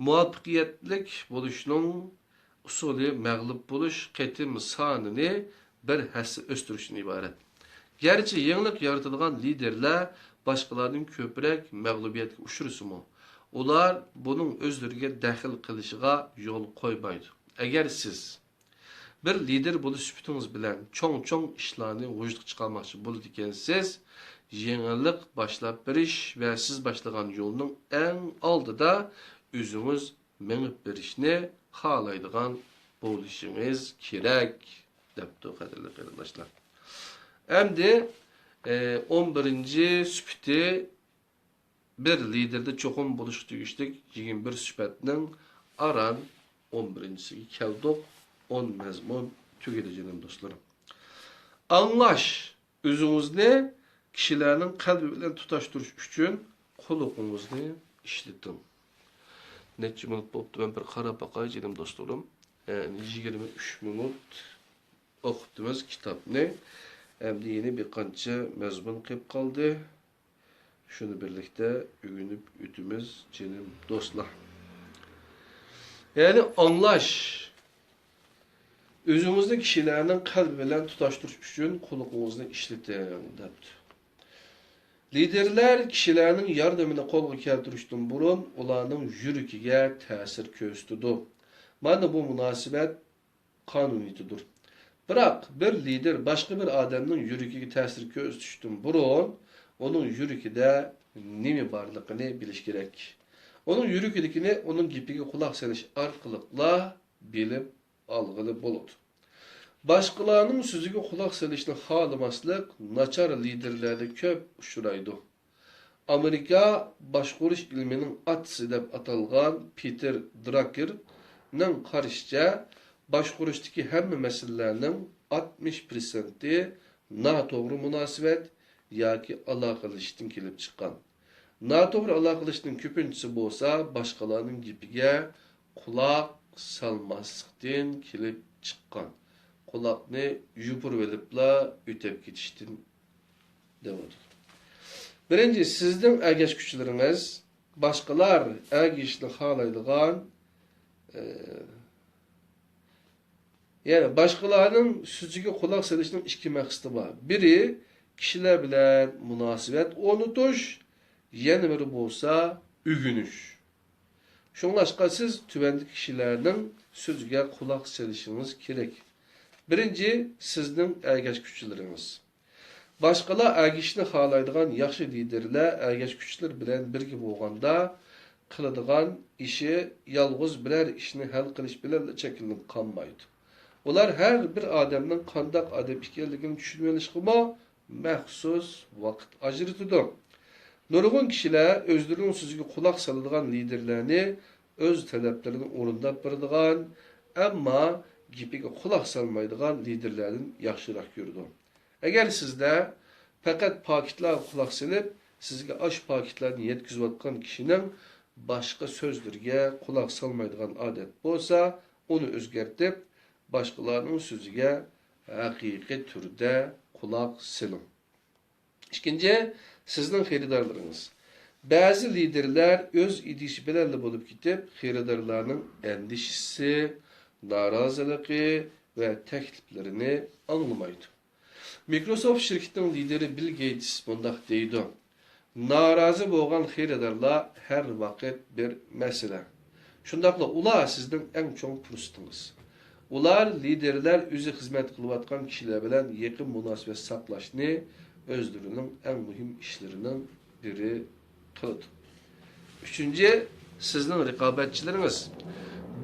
«مۇۋەپپەقىيەتلىك بولۇشنىڭ ئۇسۇلى مەغلۇپ بولۇش قېتىم سانىنى بىر ھەسسە ئۆستۈرۈشتىن ئىبارەت.» گەرچە يېڭىلىق يارىتىدىغان لىدېرلەر باشقىلاردىن كۆپرەك مەغلۇبىيەتكە ئۇچرىسىمۇ، ئۇلار بۇنىڭ ئۆزلىرىگە دەخلى قىلىشىغا يول قويمايدۇ. ئەگەر سىز بىر لىدېر بولۇش سۈپىتىڭىز بىلەن چوڭ-چوڭ ئىشلارنى ۋۇجۇدقا چىقارماقچى بولىدىكەنسىز، يېڭىلىق باشلاپ بېرىش ۋە سىز باشلىغان يولنىڭ ئەڭ ئالدىدا ئۆزىڭىز مېڭىپ بېرىشنى خالايدىغان بولۇشىڭىز كېرەك، دەپتۇ، قەدىرلىك قېرىنداشلار. ئەمدى، ئە، ئون بىرىنچى سۈپىتى، بىر لىدېردە چوقۇم بولۇشقا تېگىشلىك يىگىرمە بىر سۈپەتنىڭ ئاران ئون بىرىنچىسىگە كەلدۇق. ئون مەزمۇن تۈگىدى، جېنىم دوستلىرىم. ئاڭلاش. ئۆزىڭىزنى كىشىلەرنىڭ قەلبى بىلەن تۇتاشتۇرۇش ئۈچۈن قۇلىقىڭىزنى ئىشلىتىڭ. نەچچە مىنۇت بوپتۇ، مەن بىر قاراپ باقاي، جېنىم دوستلىرىم. يەنى يىگىرمە ئۈچ مىنۇت ئوقۇپتىمىز كىتابنى. ئەمدى يەنە بىر قانچە مەزمۇن قېلىپ قالدى. شۇنى بىرلىكتە ئۆگىنىپ ئۆتىمىز، جېنىم دوستلار. يەنى ئاڭلاش. ئۆزىڭىزنى كىشىلەرنىڭ قەلبى بىلەن تۇتاشتۇرۇش ئۈچۈن قۇلىقىڭىزنى ئىشلىتىڭ، دەپتۇ. لىدېرلەر كىشىلەرنىڭ ياردىمىنى قولغا كەلتۈرۈشتىن بۇرۇن ئۇلارنىڭ يۈرىكىگە تەسىر كۆرسىتىدۇ. مانا بۇ مۇناسىۋەت قانۇنىيىتىدۇر. بىراق، بىر لىدېر باشقا بىر ئادەمنىڭ يۈرىكىگە تەسىر كۆرسىتىشتىن بۇرۇن، ئۇنىڭ يۈرىكىدە نېمە بارلىقىنى بىلىش كېرەك. ئۇنىڭ يۈرىكىدىكىنى ئۇنىڭ گېپىگە قۇلاق سېلىش ئارقىلىقلا بىلىپ ئالغىلى بولىدۇ. باشقىلارنىڭ سۆزىگە قۇلاق سېلىشنى خالىماسلىق ناچار لىدېرلەردە كۆپ ئۇچرايدۇ. ئامېرىكا باشقۇرۇش ئىلمىنىڭ ئاتىسى دەپ ئاتالغان پېتېر دراكېرنىڭ قارىشىچە، باشقۇرۇشتىكى ھەممە مەسىلىلەرنىڭ ئاتمىش پىرسەنتى ناتوغرا مۇناسىۋەت ياكى ئالاقىلىشىشتىن كېلىپ چىققان. ناتوغرا ئالاقىلىشىشنىڭ كۆپىنچىسى بولسا باشقىلارنىڭ گېپىگە قۇلاق سالماسلىقتىن كېلىپ چىققان. قۇلاقنى يوپۇرۇۋېلىپلا ئۆتەپ كېتىشتىن دەۋاتىدۇ. بىرىنچى، سىزنىڭ ئەگەشكۈچىلىرىڭىز باشقىلار ئەگىشىشنى خالايدىغان، ئە، يەنى باشقىلارنىڭ سۆزىگە قۇلاق سېلىشنىڭ ئىككى مەقسىتى بار. بىرى كىشىلەر بىلەن مۇناسىۋەت ئورنىتىش، يەنە بىرى بولسا ئۆگىنىش. شۇڭلاشقا سىز تۆۋەندىكى كىشىلەرنىڭ سۆزىگە قۇلاق سېلىشىڭىز كېرەك. بىرىنچى، سىزنىڭ ئەگەشكۈچىلىرىڭىز. باشقىلار ئەگىشىشنى خالايدىغان ياخشى لىدېرلەر ئەگەشكۈچىلىرى بىلەن بىرگە بولغاندا قىلىدىغان ئىشى يالغۇز بىرەر ئىشنى ھەل قىلىش بىلەنلا چەكلىنىپ قالمايدۇ. ئۇلار ھەر بىر ئادەمنىڭ قانداق ئادەم ئىكەنلىكىنى چۈشىنىۋېلىشقىمۇ مەخسۇس ۋاقىت ئاجرىتىدۇ. نۇرغۇن كىشىلەر ئۆزلىرىنىڭ سۆزىگە قۇلاق سالىدىغان لىدېرلەرنى ئۆز تەلەپلىرىنى ئورۇنداپ بېرىدىغان، ئەمما گېپىگە قۇلاق سالمايدىغان لىدېرلەردىن ياخشىراق كۆرىدۇ. ئەگەر سىزدە پەقەت پاكىتلارغا قۇلاق سېلىپ، سىزگە ئاشۇ پاكىتلارنى يەتكۈزۈۋاتقان كىشىنىڭ باشقا سۆزلىرىگە قۇلاق سالمايدىغان ئادەت بولسا، ئۇنى ئۆزگەرتىپ، باشقىلارنىڭ سۆزىگە ھەقىقىي تۈردە قۇلاق سېلىڭ. ئىككىنچى، سىزنىڭ خېرىدارلىرىڭىز. بەزى لىدېرلەر ئۆز ئىدىيىسى بىلەنلا بولۇپ كېتىپ، خېرىدارلارنىڭ ئەندىشىسى، نارازىلىقى ۋە تەكلىپلىرىنى ئاڭلىمايدۇ. مىكروسوفت شىركىتىنىڭ لىدېرى بىل گېيتس مۇنداق دەيدۇ: «نارازى بولغان خېرىدارلار ھەر ۋاقىت بىر مەسىلە. شۇنداقلا ئۇلار سىزنىڭ ئەڭ چوڭ پۇرسىتىڭىز.» ئۇلار، لىدېرلەر ئۆزى خىزمەت قىلىۋاتقان كىشىلەر بىلەن يېقىن مۇناسىۋەت ساقلاشنى ئۆزلىرىنىڭ ئەڭ مۇھىم ئىشلىرىنىڭ بىرى قىلىدۇ. ئۈچىنچى، سىزنىڭ رىقابەتچىلىرىڭىز.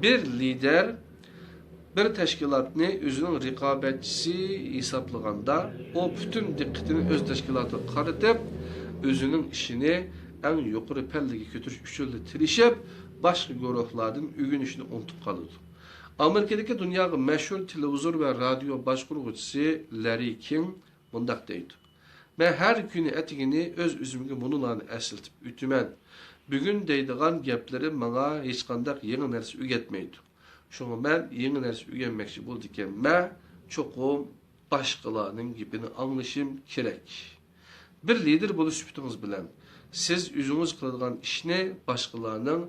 بىر لىدېر بىر تەشكىلاتنى ئۆزىنىڭ رىقابەتچىسى ھېسابلىغاندا، ئۇ پۈتۈن دىققىتىنى ئۆز تەشكىلاتىغا قارىتىپ، ئۆزىنىڭ ئىشىنى ئەڭ يۇقىرى پەللىگە كۆتۈرۈش ئۈچۈنلا تىرىشىپ، باشقا گۇرۇھلاردىن ئۆگىنىشنى ئۇنتۇپ قالىدۇ. ئامېرىكىدىكى دۇنياغا مەشھۇر تېلېۋىزور ۋە رادىيو باشقۇرغۇچىسى لەررى كىڭ مۇنداق دەيدۇ: «مەن ھەر كۈنى ئەتىگىنى ئۆز-ئۆزۈمگە مۇنۇلارنى ئەسلىتىپ ئۆتىمەن. بۈگۈن دەيدىغان گەپلىرىم ماڭا ھېچقانداق يېڭى نەرسە ئۆگەتمەيدۇ. شۇڭا مەن يېڭى نەرسە ئۆگەنمەكچى بولىدىكەنمەن، چوقۇم باشقىلارنىڭ گېپىنى ئاڭلىشىم كېرەك.» بىر لىدېر بولۇش سۈپىتىڭىز بىلەن، سىز ئۆزىڭىز قىلىدىغان ئىشنى باشقىلارنىڭ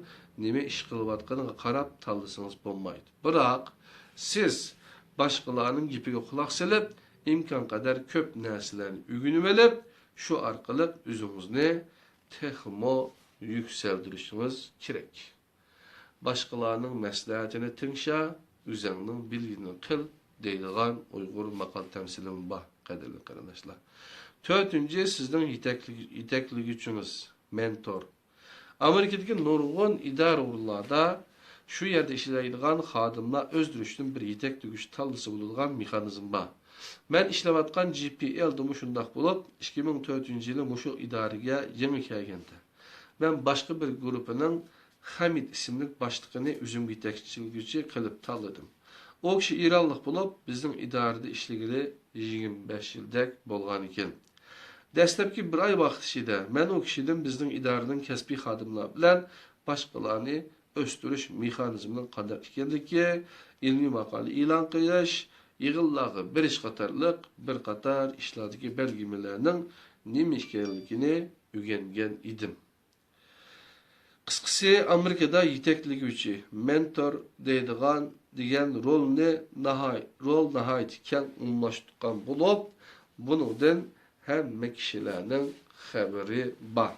نېمە ئىش قىلىۋاتقىنىغا قاراپ تاللىسىڭىز بولمايدۇ. بىراق، سىز باشقىلارنىڭ گېپىگە قۇلاق سېلىپ، ئىمكانقەدەر كۆپ نەرسىلەرنى ئۆگىنىۋېلىپ، شۇ ئارقىلىق ئۆزىڭىزنى تېخىمۇ يۈكسەلدۈرۈشىڭىز كېرەك. «باشقىلارنىڭ مەسلىھەتىنى تىڭشا، ئۆزەڭنىڭ بىلگىنىنى قىل» دەيدىغان ئۇيغۇر ماقال تەمسىلىمۇ بار، قەدىرلىك قېرىنداشلار. تۆتىنچى، سىزنىڭ يېتەكلىگۈ-، يېتەكلىگۈچىڭىز، مېنتور. ئامېرىكىدىكى نۇرغۇن ئىدارە ئورۇنلاردا شۇ يەردە ئىشلەيدىغان خادىملار ئۆزلىرى ئۈچۈن بىر يېتەكلىگۈچى تاللىسا بولىدىغان مېخانىزم بار. مەن ئىشلەۋاتقان جى پى ئېل دىمۇ شۇنداق بولۇپ، ئىككى مىڭ تۆتىنچى يىلى مۇشۇ ئىدارىگە يېڭى كەلگەنتى. مەن باشقا بىر گۇرۇپپىنىڭ خەمىت ئىسىملىك باشلىقىنى ئۆزۈمگە يېتەكچىلىگۈچى قىلىپ تاللىدىم. ئۇ كىشى ئىرانلىق بولۇپ، بىزنىڭ ئىدارىدە ئىشلىگىلى يىگىرمە بەش يىلدەك بولغانىكەن. دەسلەپكى بىر ئاي ۋاقىت ئىچىدە مەن ئۇ كىشىدىن بىزنىڭ ئىدارىنىڭ كەسپىي خادىملار بىلەن باشقىلارنى ئۆستۈرۈش مېخانىزمىنىڭ قانداق ئىكەنلىكى، ئىلمىي ماقالە ئېلان قىلىش، يىغىنلارغا بېرىش قاتارلىق بىر قاتار ئىشلاردىكى بەلگىلىمىلەرنىڭ نېمە ئىكەنلىكىنى ئۆگەنگەن ئىدىم. قىسقىسى، ئامېرىكىدا يېتەكلىگۈچى، مېنتور دەيدىغان، دېگەن رولنى ناھاي-، رول ناھايىتى كەڭ ئومۇملاشتۇرغان بولۇپ، بۇنىڭدىن ھەممە كىشىلەرنىڭ خەۋىرى بار.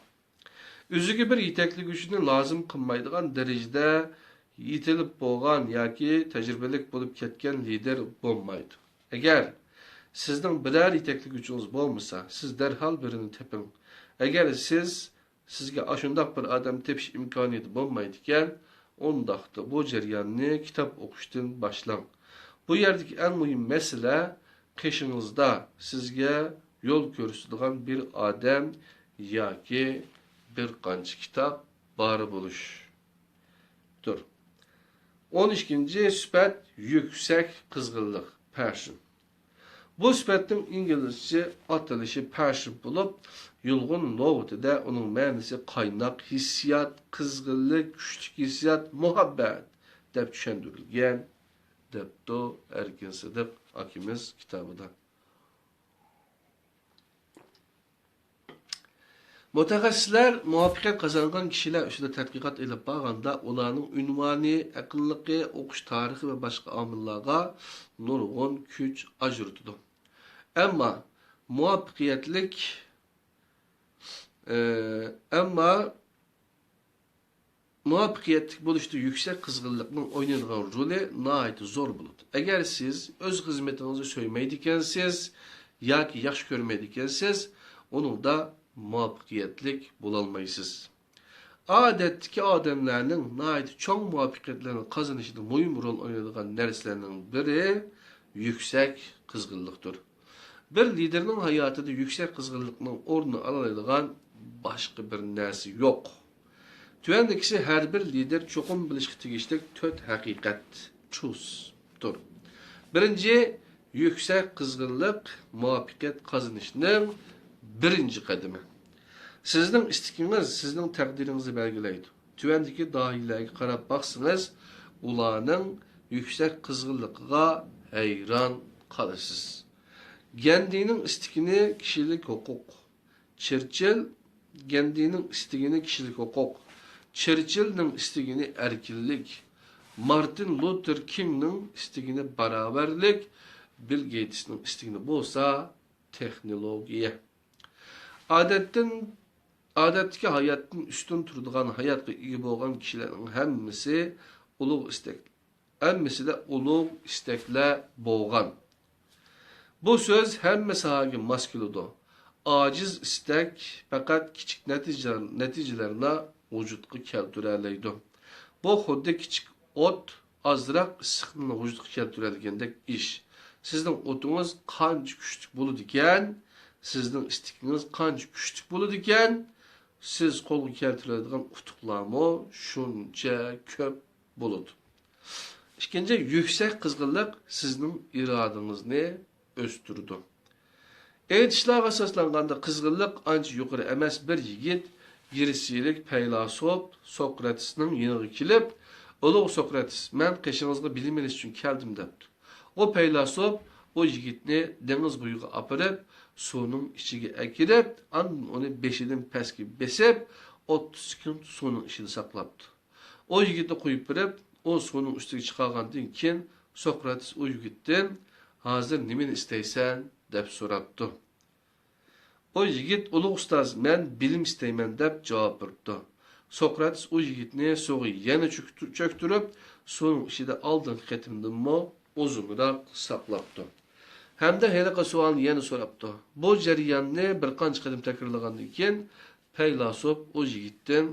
ئۆزىگە بىر يېتەكلىگۈچىنى لازىم قىلمايدىغان دەرىجىدە يېتىلىپ بولغان ياكى تەجرىبىلىك بولۇپ كەتكەن لىدېر بولمايدۇ. ئەگەر سىزنىڭ بىرەر يېتەكلىگۈچىڭىز بولمىسا، سىز دەرھال بىرىنى تېپىڭ. ئەگەر سىز سىزگە ئاشۇنداق بىر ئادەم تېپىش ئىمكانىيىتى بولمايدىكەن، ئۇنداقتا بۇ جەرياننى كىتاب ئوقۇشتىن باشلاڭ. بۇ يەردىكى ئەڭ مۇھىم مەسىلە قېشىڭىزدا سىزگە يول كۆرسىتىدىغان بىر ئادەم ياكى بىر قانچە كىتاب بار بولۇشتۇر. ئون ئىككىنچى سۈپەت، يۈكسەك قىزغىنلىق، پەشن. بۇ سۈپەتنىڭ ئىنگلىزچە ئاتىلىشى پەشىن بولۇپ، يۇلغۇن لۇغىتىدە ئۇنىڭ مەنىسى قايناق ھېسسىيات، قىزغىنلىق، كۈچلۈك ھېسسىيات، مۇھەببەت دەپ چۈشەندۈرۈلگەن، دەپتۇ ئەركىن سىدىق ئاكىمىز كىتابىدا. مۇتەخەسسىسلەر مۇۋەپپەقىيەت قازانغان كىشىلەر ئۈستىدە تەتقىقات ئېلىپ بارغاندا، ئۇلارنىڭ ئۇنۋانى، ئەقىللىقى، ئوقۇش تارىخى ۋە باشقا ئامىللارغا نۇرغۇن كۈچ ئاجرىتىدۇ. ئەمما مۇۋەپپەقىيەتلىك، ئە، ئەمما مۇۋەپپەقىيەتلىك بولۇشتا يۈكسەك قىزغىنلىقنىڭ ئوينايدىغان رولى ناھايىتى زور بولىدۇ. ئەگەر سىز ئۆز خىزمىتىڭىزنى سۆيمەيدىكەنسىز ياكى ياخشى كۆرمەيدىكەنسىز، ئۇنىڭدا مۇۋەپپەقىيەتلىك بولالمايسىز. ئادەتتىكى ئادەملەرنىڭ ناھايىتى چوڭ مۇۋەپپەقىيەتلەرنى قازىنىشىدا مۇھىم رول ئوينايدىغان نەرسىلەرنىڭ بىرى يۈكسەك قىزغىنلىقتۇر. بىر لىدېرنىڭ ھاياتىدا يۈكسەك قىزغىنلىقنىڭ ئورنىنى ئالالايدىغان باشقا بىر نەرسە يوق. تۆۋەندىكىسى ھەر بىر لىدېر چوقۇم بىلىشقا تېگىشلىك تۆت ھەقىقەت، تروس، تۇر. بىرىنچى، يۈكسەك قىزغىنلىق مۇۋەپپەقىيەت قازىنىشنىڭ بىرىنچى قەدىمى. سىزنىڭ ئىستىكىڭىز سىزنىڭ تەقدىرىڭىزنى بەلگىلەيدۇ. تۆۋەندىكى داھىيلەرگە قاراپ باقسىڭىز، ئۇلارنىڭ يۈكسەك قىزغىنلىقىغا ھەيران قالىسىز. گەندىنىڭ ئىستىكىنى كىشىلىك ھوقۇق. چېرچىل، گەندىنىڭ ئىستىكىنى كىشىلىك ھوقۇق. چېرچىلنىڭ ئىستىكىنى ئەركىنلىك. مارتىن لۇتېر كىڭنىڭ ئىستىكىنى باراۋەرلىك. بىل گېيتسنىڭ ئىستىكىنى بولسا تېخنولوگىيە. ئادەتتىن، ئادەتتىكى ھاياتتىن ئۈستۈن تۇرىدىغان ھاياتقا ئىگە بولغان كىشىلەرنىڭ ھەممىسى ئۇلۇغ ئىستەك، ھەممىسىدە ئۇلۇغ ئىستەكلەر بولغان. بۇ سۆز ھەممە ساھەگە ماس كېلىدۇ. ئاجىز ئىستەك پەقەت كىچىك نەتىجە-، نەتىجىلەرلا ۋۇجۇدقا كەلتۈرەلەيدۇ. بۇ خۇددى كىچىك ئوت ئازراق ئىسسىقنى ۋۇجۇدقا كەلتۈرەلىگەندەك ئىش. سىزنىڭ ئوتىڭىز قانچە كۈچلۈك بولىدىكەن، سىزنىڭ ئىستىكىڭىز قانچە كۈچلۈك بولىدىكەن، سىز قولغا كەلتۈرەلەيدىغان ئۇتۇقلارمۇ شۇنچە كۆپ بولىدۇ. ئىككىنچى، يۈكسەك قىزغىنلىق سىزنىڭ ئىرادىڭىزنى ئۆستۈرىدۇ. ئېيتىشلارغا ئاساسلانغاندا، قىزغىنلىق ئانچە يۇقىرى ئەمەس. بىر يىگىت گرېتسىيىلىك پەيلاسوپ سوقراتېسنىڭ يېنىغا كېلىپ، «ئۇلۇغ سوقراتېس، مەن قېشىڭىزغا بىلىم ئېلىش ئۈچۈن كەلدىم» دەپتۇ. ئۇ پەيلاسوپ ئۇ يىگىتنى دېڭىز بويىغا ئاپىرىپ، سۇنىڭ ئىچىگە ئەكىرىپ، ئاندىن ئۇنى بېشىدىن پەسكە بېسىپ، ئوتتۇز سېكۇنت سۇنىڭ ئىچىدە ساقلاپتۇ. ئۇ يىگىتنى قويۇپ بېرىپ، ئۇ سۇنىڭ ئۈستىگە چىقارغاندىن كېيىن، سوقراتېس ئۇ يىگىتتىن، «ھازىر نېمىنى ئىستەيسەن؟» دەپ سوراپتۇ. ئۇ يىگىت، «ئۇلۇغ ئۇستاز، مەن بىلىم ئىستەيمەن» دەپ جاۋاب بېرىپتۇ. سوقراتېس ئۇ يىگىتنى سۇغا يەنە چۆكتۈ-، چۆكتۈرۈپ، سۇنىڭ ئىچىدە ئالدىنقى قېتىمدىنمۇ ئۇزۇنراق ساقلاپتۇ. ھەمدە ھېلىقى سوئالنى يەنە سوراپتۇ. بۇ جەرياننى بىر قانچە قېتىم تەكرارلىغاندىن كېيىن، پەيلاسوپ ئۇ يىگىتتىن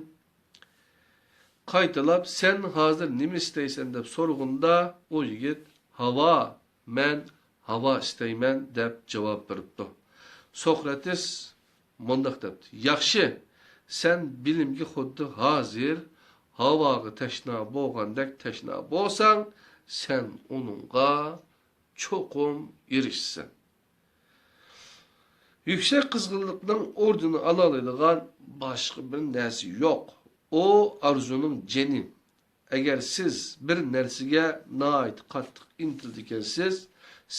قايتىلاپ، «سەن ھازىر نېمە ئىستەيسەن؟» دەپ سورىغىنىدا، ئۇ يىگىت، «ھاۋا، مەن ھاۋا ئىستەيمەن» دەپ جاۋاب بېرىپتۇ. سوقراتېس مۇنداق دەپتۇ، «ياخشى، سەن بىلىمگە خۇددى ھازىر ھاۋاغا تەشنا بولغاندەك تەشنا بولساڭ، سەن ئۇنىڭغا چوقۇم ئېرىشىسەن.» يۈكسەك قىزغىنلىقنىڭ ئورنىنى ئالالايدىغان باشقا بىر نەرسە يوق. ئۇ ئارزۇنىڭ جېنى. ئەگەر سىز بىر نەرسىگە ناھايىتى قاتتىق ئىنتىلىدىكەنسىز،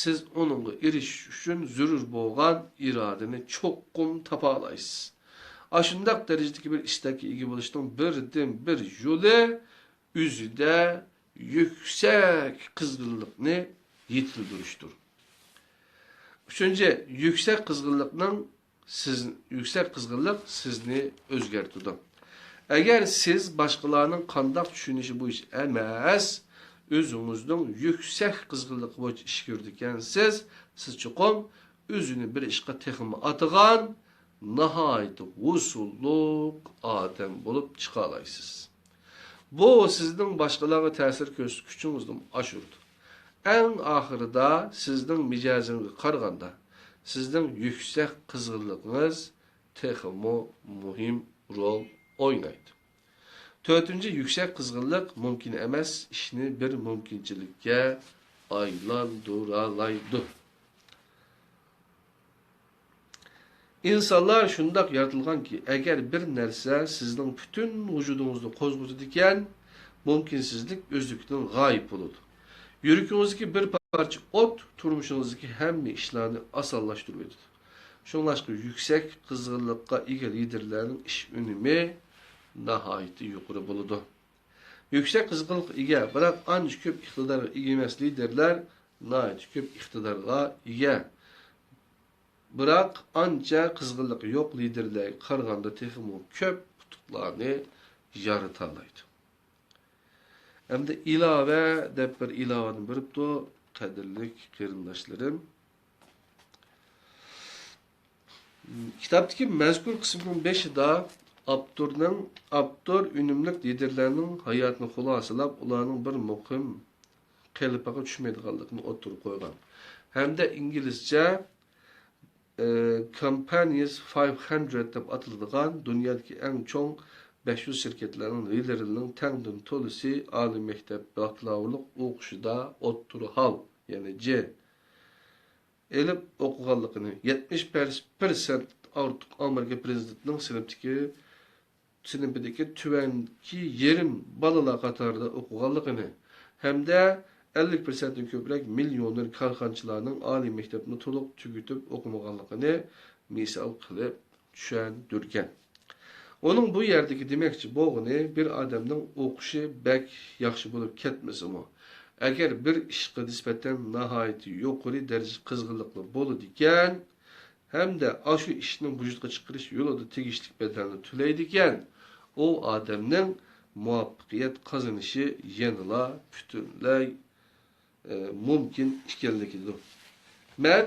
سىز ئۇنىڭغا ئېرىشىش ئۈچۈن زۆرۈر بولغان ئىرادىنى چوقۇم تاپالايسىز. ئاشۇنداق دەرىجىدىكى بىر ئىستەككە ئىگە بولۇشنىڭ بىردىنبىر يولى ئۆزىدە يۈكسەك قىزغىنلىقنى يېتىلدۈرۈشتۇر. ئۈچىنچى، يۈكسەك قىزغىنلىقنىڭ سىز، يۈكسەك قىزغىنلىق سىزنى ئۆزگەرتىدۇ. ئەگەر سىز باشقىلارنىڭ قانداق چۈشىنىشى بويىچە ئەمەس، ئۆزىڭىزنىڭ يۈكسەك قىزغىنلىقى بويىچە ئىش كۆرىدىكەنسىز، سىز چوقۇم ئۆزىنى بىر ئىشقا تېخىمۇ ئاتىغان، ناھايىتى ھوسۇللۇق ئادەم بولۇپ چىقالايسىز. بۇ سىزنىڭ باشقىلارغا تەسىر كۆرسىتىش كۈچىڭىزنىمۇ ئاشۇرىدۇ. ئەڭ ئاخىرىدا سىزنىڭ مىجەزىڭىزگە قارىغاندا، سىزنىڭ يۈكسەك قىزغىنلىقىڭىز تېخىمۇ مۇھىم رول ئوينايدۇ. تۆتىنچى، يۈكسەك قىزغىنلىق مۇمكىن ئەمەس ئىشنى بىر مۇمكىنچىلىككە ئايلاندۇرالايدۇ. ئىنسانلار شۇنداق يارىتىلغانكى، ئەگەر بىر نەرسە سىزنىڭ پۈتۈن ۋۇجۇدىڭىزنى قوزغىتىدىكەن، مۇمكىنسىزلىك ئۆزلۈكىدىن غايىب بولىدۇ. يۈرىكىڭىزدىكى بىر پارچە ئوت تۇرمۇشىڭىزدىكى ھەممە ئىشلارنى ئاسانلاشتۇرۇۋېتىدۇ. شۇڭلاشقا يۈكسەك قىزغىنلىققا ئىگە لىدېرلەرنىڭ ئىش ئۈنۈمى ناھايىتى يۇقىرى بولىدۇ. يۈكسەك قىزغىنلىققا ئىگە، بىراق ئانچە كۆپ ئىقتىدارغا ئىگە ئەمەس لىدېرلەر ناھايىتى كۆپ ئىقتىدارغا ئىگە، بىراق ئانچە قىزغىنلىقى يوق لىدېرلەرگە قارىغاندا تېخىمۇ كۆپ ئۇتۇقلارنى يارىتالايدۇ. ئەمدى ئىلاۋە دەپ بىر ئىلاۋىنى بېرىپتۇ، قەدىرلىك قېرىنداشلىرىم. كىتابتىكى مەزكۇر قىسىمنىڭ بېشىدا ئاپتورنىڭ، ئاپتور ئۈنۈملۈك لىدېرلەرنىڭ ھاياتىنى خۇلاسىلاپ، ئۇلارنىڭ بىر مۇقىم قېلىپىغا چۈشمەيدىغانلىقىنى ئوتتۇرىغا قويغان ھەمدە ئىنگلىزچە، ئى، Companies five hundred دەپ ئاتىلىدىغان دۇنيادىكى ئەڭ چوڭ بەش يۈز شىركەتلەرنىڭ لىدېرلىرىنىڭ تەڭدىن تولىسى ئالىي مەكتەپ باكلاۋۇرلۇق ئوقۇشىدا ئوتتۇرا ھال، يەنى جې ئېلىپ ئوقۇغانلىقىنى، يەتمىش پىرسەنت ئارتۇق ئامېرىكا پىرېزىدېنتىنىڭ سىنىپتىكى، سىنىپىدىكى تۆۋەنكى يېرىم بالىلار قاتارىدا ئوقۇغانلىقىنى ھەمدە ئەللىك پىرسەنتتىن كۆپرەك مىليونېر كارخانىچىلارنىڭ ئالىي مەكتەپنى تولۇق تۈگىتىپ ئوقۇمىغانلىقىنى مىسال قىلىپ چۈشەندۈرگەن. ئۇنىڭ بۇ يەردىكى دېمەكچى بولغىنى، بىر ئادەمنىڭ ئوقۇشى بەك ياخشى بولۇپ كەتمىسىمۇ، ئەگەر بىر ئىشقا نىسبەتەن ناھايىتى يۇقىرى دەرىجىدە قىزغىنلىقلا بولىدىكەن، ھەمدە ئاشۇ ئىشنىڭ ۋۇجۇدقا چىقىرىش يولىدا تېگىشلىك بەدەلنى تۆلەيدىكەن، ئۇ ئادەمنىڭ مۇۋەپپەقىيەت قازىنىشى يەنىلا پۈتۈنلەي ئى، مۇمكىن ئىكەنلىكىدۇر. مەن